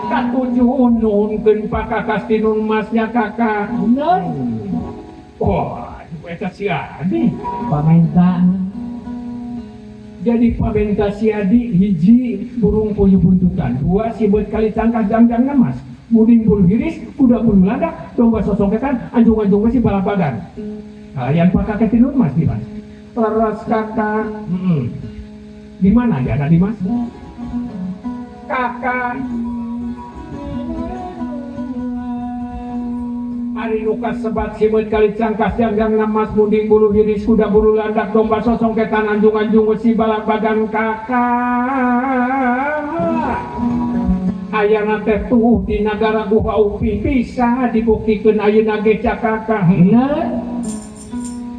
Katujuh nuhunkeun pakakas tinun masnya kakak. Bener. Wah, eta si Adi. Pamenta. Jadi pamenta si Adi hiji burung puyuh buntutan, 2 sibeut kali cangkas jangjang namas, muding bulu hiris, kuda bulu landak, domba sosongketan, anjung-anjung wesi balabagan. Kalian pakake tinun mas Dimas. Leres kakak. Di mana ya Dimas? Kakak. Ari nu kasebat simeut kali cangkas jangjang namas munding bulu hiris kuda bulu landak domba sosongketan anjung-anjung wesi balabagan kakak. Ayana teh tuh di nagara Guha Upi bisa dibuktikeun ayeuna ge cakakah. Bener.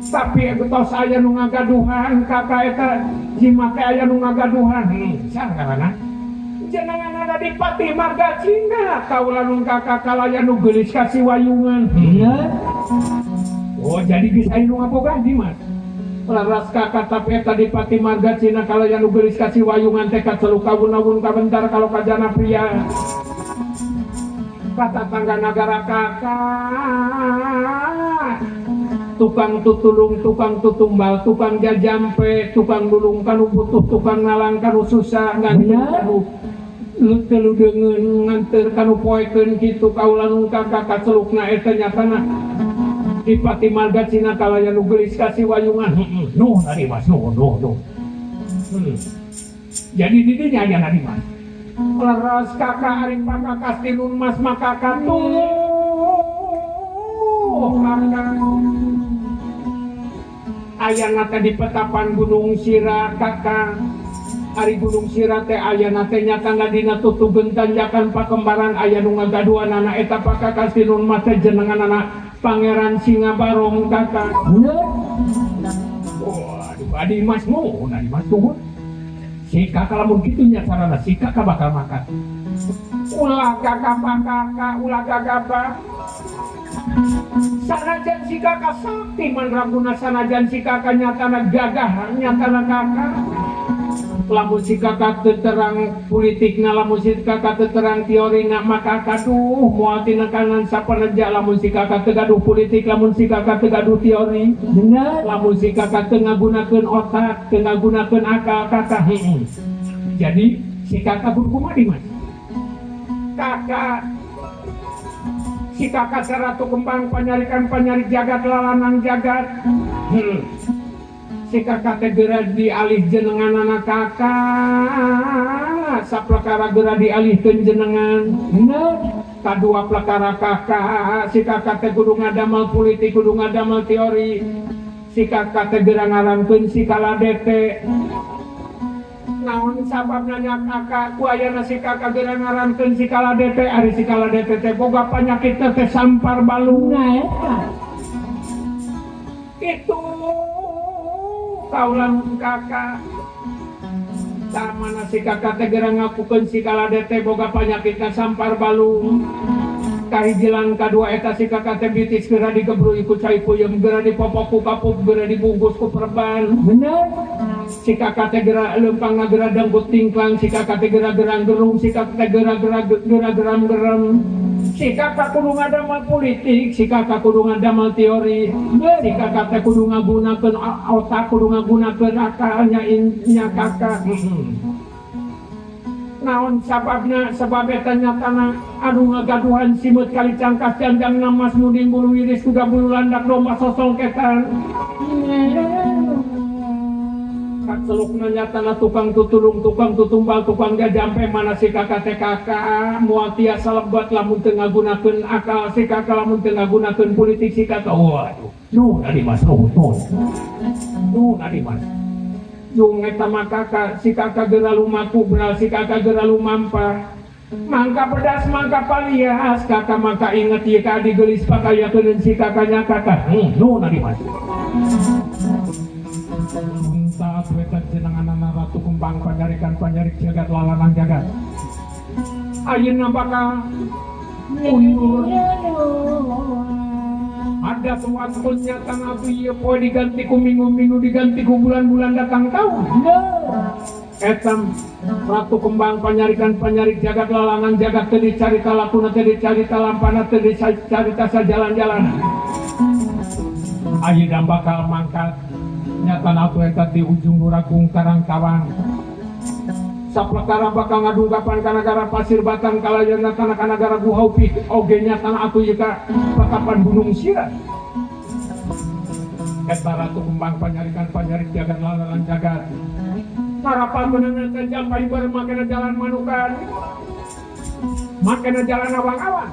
Tapi tos aya nu ngagaduhan kakak eta jimat teh aya nu ngagaduhan. Sangkarana. Jenengan ada Dipati Marga Cina kaula nu kakak kalayan nu geulis ka Siwayungan. Bener. Oh, jadi geus aya nu ngabogaan Dimas. Laras kakak tapi eta Dipati Marga Cina kalayan nu geulis ka Siwayungan teh kaceluk kawun-awun kabentar kalau kajana pria. Kata tangga nagara kakak tukang tutulung, tukang tutumbal, tukang jajampe, tukang nulung kanu butuh, tukang ngalang kanu susah, nganter kanu telu deungeun, nganter kanu poekeun kitu kaula nu kakak kacelukna eta nyatana Dipati Marga Cina kalayan nu geulis ka Siwayungan. Nuhun ari Mas, nuhun, nuhun, nuhun. Jadi di dinya aya na Dimas. Leres kakak ari pakakas tinun mas maka katuh kakak ayana teh di petapan Gunung Sira kakak ari Gunung Sira teh ayana teh nyatana dina tutugeun tanjakan pakembaran aya nu ngagaduhanana eta pakakas tinun mas teh jenenganana Pangeran Singabarong kakak. Bener. Waduh, adi mas nuhun, adi mas nuhun. Si kakak lamun kitu nya carana si kakak bakal makan. Ulah kakak kakak, ulah kakak. Sanajan si kakak sakti mandraguna, sanajan si kakak nyatana gagah, nyatana kakak. Lamun si kakak teu terang politikna, lamun si kakak teu terang teorina, maka kaduh moal tinekanan sapenerja lamun si kakak teu gaduh politik, lamun si kakak teu gaduh teori. Bener. Lamun si kakak teu ngagunakeun otak, teu ngagunakeun akal kakak. Jadi si kakak kudu kumaha Dimas? Kakak si kakak Ratu Kembang panyarikan panyarik jagat lalanang jagat. Si kakak teh geura dialih jenenganana kakak, saplakara geura dialihkeun jenengan. Bener. Kadua plakara kakak, si kakak teh kudu ngadamel politik, kudu ngadamel teori. Si kakak teh geura ngarankeun si kaladete. Naon sababna nya kakak ku ayana si kakak geura ngarankeun si kaladete, ari si kaladete teh boga panyakit teh sampar balung. Nah eta. Itu kaulan kakak. Tamana si kakak teh geura ngakukeun si kaladete boga panyakitna sampar balung. Kahijilan kadua eta si kakak teh bitis geura digebrui ku cai puyem, geura dipopok ku kapuk, geura dibungkus ku perban. Bener. Si kakak teh geura leumpangna geura dengkut tingklang, si kakak teh geura gerang gerung, si kakak teh geura geura geura geram gerem. Si kakak kudu ngadamel politik, si kakak kudu ngadamel teori, si kakak teh kudu ngagunakeun otak, kudu ngagunakeun akalnya nya kakak. Naon sababna? Sabab eta nyatana anu ngagaduhan simeut kali cangkas janjang namas muding bulu iris kuda bulu landak domba sosongketan. Kacelukna nyatana tukang tutulung, tukang tutumbal, tukang jajampe mana si kakak teh kakak moal tiasa lebat lamun teu ngagunakeun akal si kakak, lamun teu ngagunakeun politik si kakak. Waduh, nuhun adi mas, nuhun, nuhun. Nuhun adi mas. Jung eta mah kakak, si kakak geura lumaku beral, si kakak geura lumampah. Mangka pedas, mangka palias, kakak mangka inget ieu ka adi geulis pakayakeun si kakaknya kakak. Nuhun adi mas. Unta eta jenenganana Ratu Kembang panyarikan panyarik jagat lalanang jagat. Ayeuna bakal mundur. Ada waktunya tanggal ieu poe diganti ku minggu-minggu, diganti ku bulan-bulan datang tahun. Eta Ratu Kembang panyarikan panyarik jagat lalangan jagat teu dicarita lakuna, teu dicarita lampana, teu dicarita sajalan-jalan. Ayeuna bakal mangkat nyatana atuh eta di ujung Luragung Karangkawang. Saplakara bakal ngadungkapan ka nagara Pasir Batang kalayan nyatana ka nagara Guhaupi oge nyatana atuh ieu ka patapan Gunung Sira. Eta Ratu Kembang panyarikan panyarik jagat lalalan jagat. Harapan beuneunan teh jampai bareng makena jalan manukan. Makena jalan awang-awang.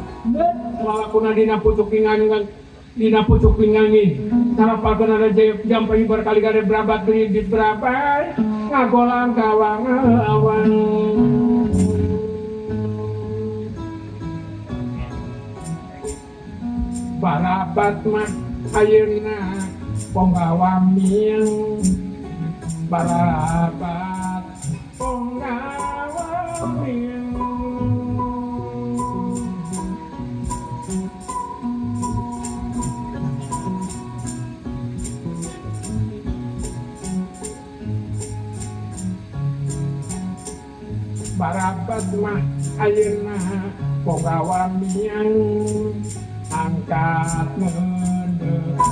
Lalakuna dina pucuk pingangan, dina pucuk pingangin. Harapan ada jampai berkali kali berabat beri di berabat ngagolang kawang-awang. Barabat mah ayeuna ponggawa miang, barabat ponggawa miang. Jabat mah ayeuna boga miang angkat mendek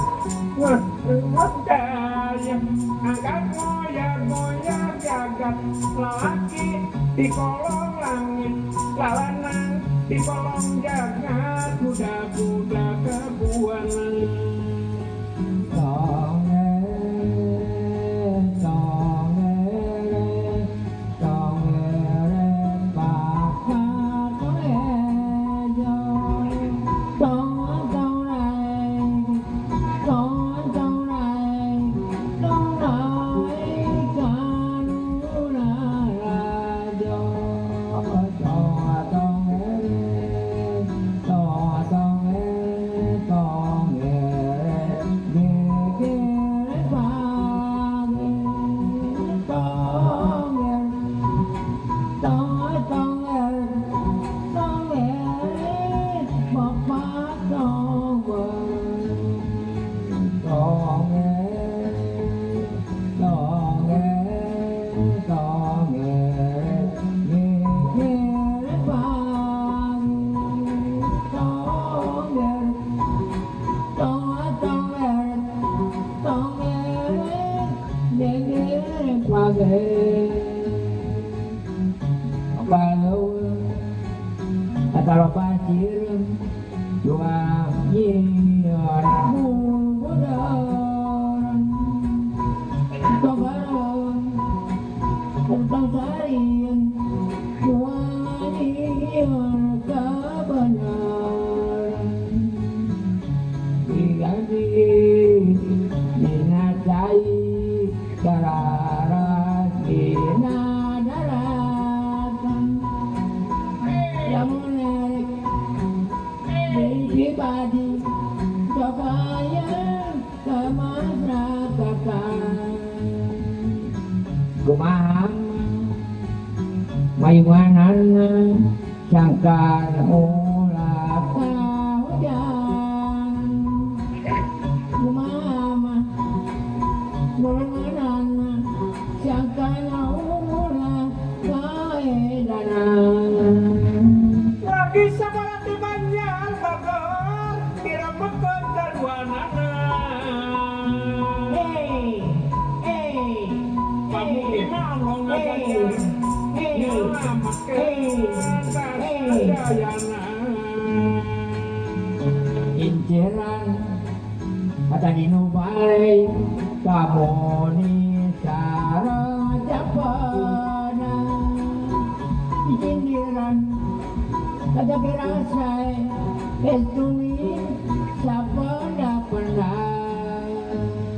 ngedayem angkat ngoyak-ngoyak jagat lalaki di kolong langit lalanang di kolong jagat kuda-kuda kebuanan.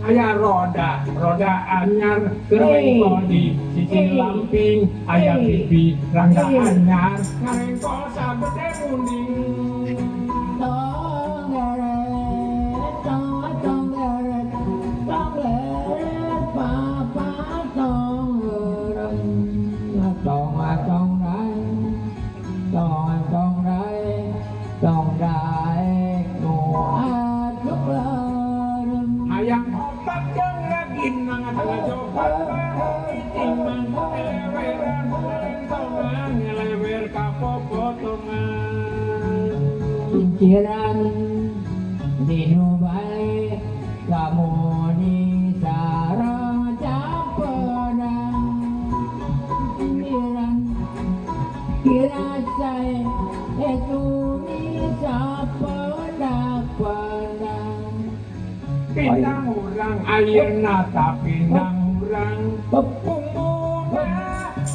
Aya roda, roda anyar kerengkol di sisi lamping, aya bibi rangga anyar ngarengkol sagede munding. Tongeret, tongeret, tongeret, papa tongeret, tong tong rai, tong tong rai, tong rai, hayang opat jeung ragina ngadajopan timang ngeleweran lentongan ngelewer ka popotongan cinciran dinu bale lamoni sareng campenan cinciran kirasai etuni sapedak-pedak pinang urang ayeuna ta pinang urang bumbuna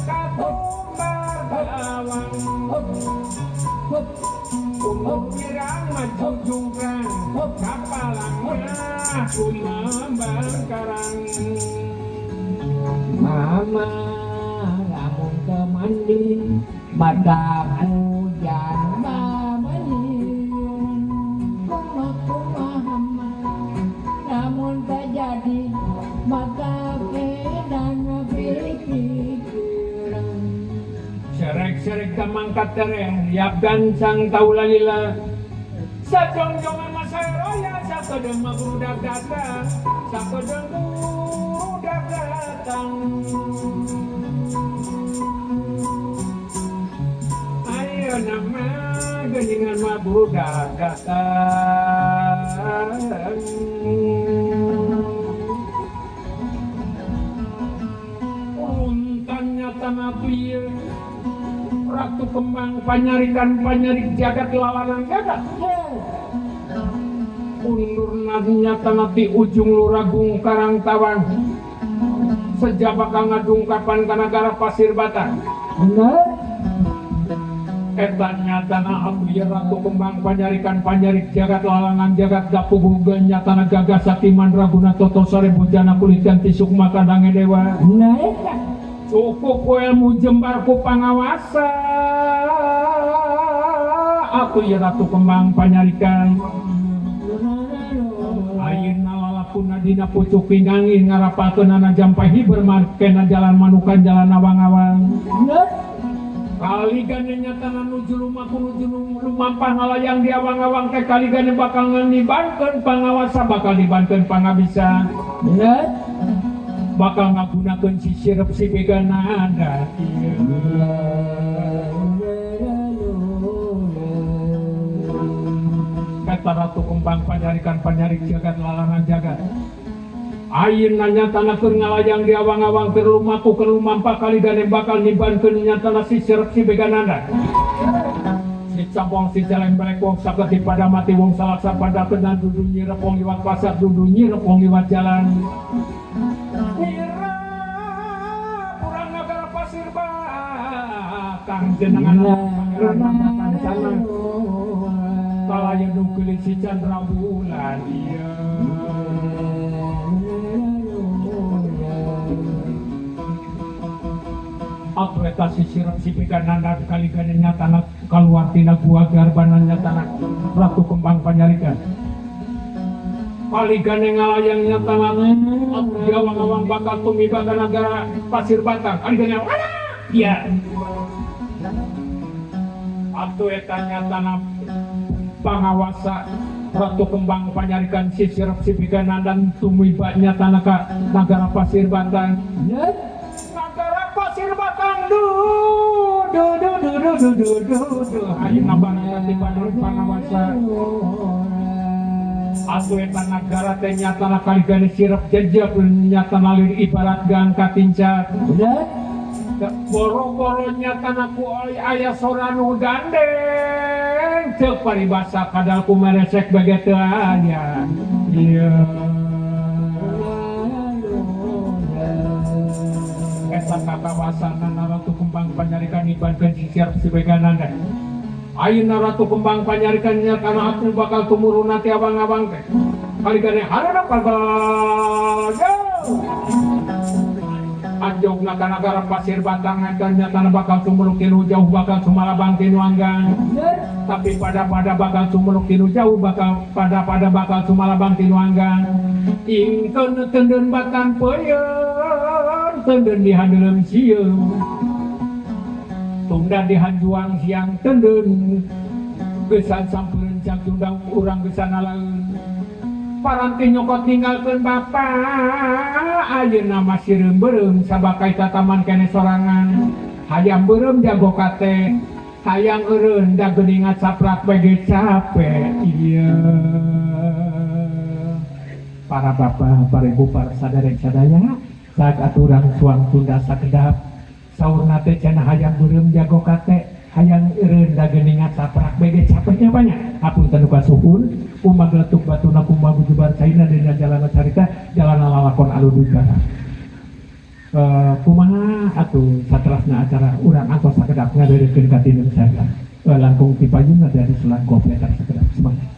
katumbar bawang bumbu pirang maju jungkrang kapalangna kumambang karang mama lamun teu mandi mata hujan babanyin kumaha namun terjadi maka dan pikiran serek-serek tamangkat tereh riap gancang taulalila sajongjongan masaroya sakedeng budak datang sakedeng budak datang. Geuningan mah budak datang. Untannya tanah ieu Ratu Kembang panyarikan panyarik jagat lawanan jagat. Undur nyatana ti ujung Luragung Karangtawang seja bakal ngadungkapan ka nagara Pasir Batang. Bener. Eta nyatana atuh ieu Ratu Kembang panyarikan panyarik jagat lalangan jagat gapugugeun nyatana gagah sakti mandraguna toto sare bujana kulit ganti sukma kadange dewa. Nah eta. Cukup ku ilmu jembar ku pangawasa atuh ieu Ratu Kembang panyarikan. Ayeuna lalakuna dina pucuk pingangin ngarapalkeunana jampai hiber markena jalan manukan jalan awang-awang. Bener. Kali gane nyatana nuju lumaku nuju lumampah ngalayang di awang-awang teh kali gane bakal nibankeun pangawasa bakal nibankeun pangabisa. Bener. Bakal ngagunakeun si sirep si begananda ieu. Eta Ratu Kembang panyarikan panyarik jagat lalanan jagat. Ayeuna nyatana keur ngalayang di awang-awang keur lumaku keur lumampah kali gane bakal nibankeun nyatana si sirep si begananda. Si cabong si celeng belek wong saketi pada mati wong salaksa pada kena dudu nyirep wong liwat pasar dudu nyirep wong liwat jalan. Nira urang nagara Pasir Batang jenengan pangeran Kancana kalaya nu geulis si Candra Wulan ieu. Atuh eta si sirep si pikananda kali gane nyatana kaluar tina gua garbana nyatana Ratu Kembang panyarikan. Kali gane ngalayang nyatana atuh di awang-awang bakal tumiba ka nagara Pasir Batang. Kali gane wala ya. Atuh eta nyatana pangawasa Ratu Kembang panyarikan si sirep si pikananda tumiba nyatana ka nagara Pasir Batang. Nagara Pasir Batang du du du du du du du du du ayeuna barang ti pangawasa. Atuh eta nagara teh nyatana kali gane sirep jejep nyatana lir ibarat gang katinca. Boro-boro nyatana ku aya sora nu gandeng ceuk paribasa kadal ku meresek bage teu aya. Ieu eta kakawasanana Ratu Kembang panyarikan nibankeun si sirep si begananda. Ayeuna Ratu Kembang panyarikan nyatana atuh bakal tumuruna ti awang-awang teh. Kali gane hareureup kalbal. Anjogna ka nagara Pasir Batang eta nyatana bakal tumuruk tinu jauh bakal sumalabang tinu anggang. Tapi pada-pada bakal tumuruk tinu jauh bakal pada-pada bakal sumalabang tinu anggang. Ingkeun teuneun batan peuyeun teuneun dihandelem sieun. Tunda dihanjuang siang teuneun geusan sampeureun cang tunda urang geusan alaeun. Paranti nyokot ninggalkeun bapa ayeuna mah sireum beureum sabakai tataman kene sorangan. Hayang beureum jago kate, hayang eureun da geuningat saprak bege cape. Ieu para bapa, para ibu, para saderek sadaya, saat aturang suang tunda sakedap saurna teh cenah hayang beureum jago kate, hayang eureun da geuningat saprak bege capeknya banyak. Hapunten nu kasuhun, kumaha geletuk batuna kumaha bujubar caina dina jalana carita jalana lalakon aludugana. Kumaha atuh saterasna acara urang antos sakedap ngaberekeun ka tinun sadaya. Langkung ti payuna dari selang gopletar sakedap semangat.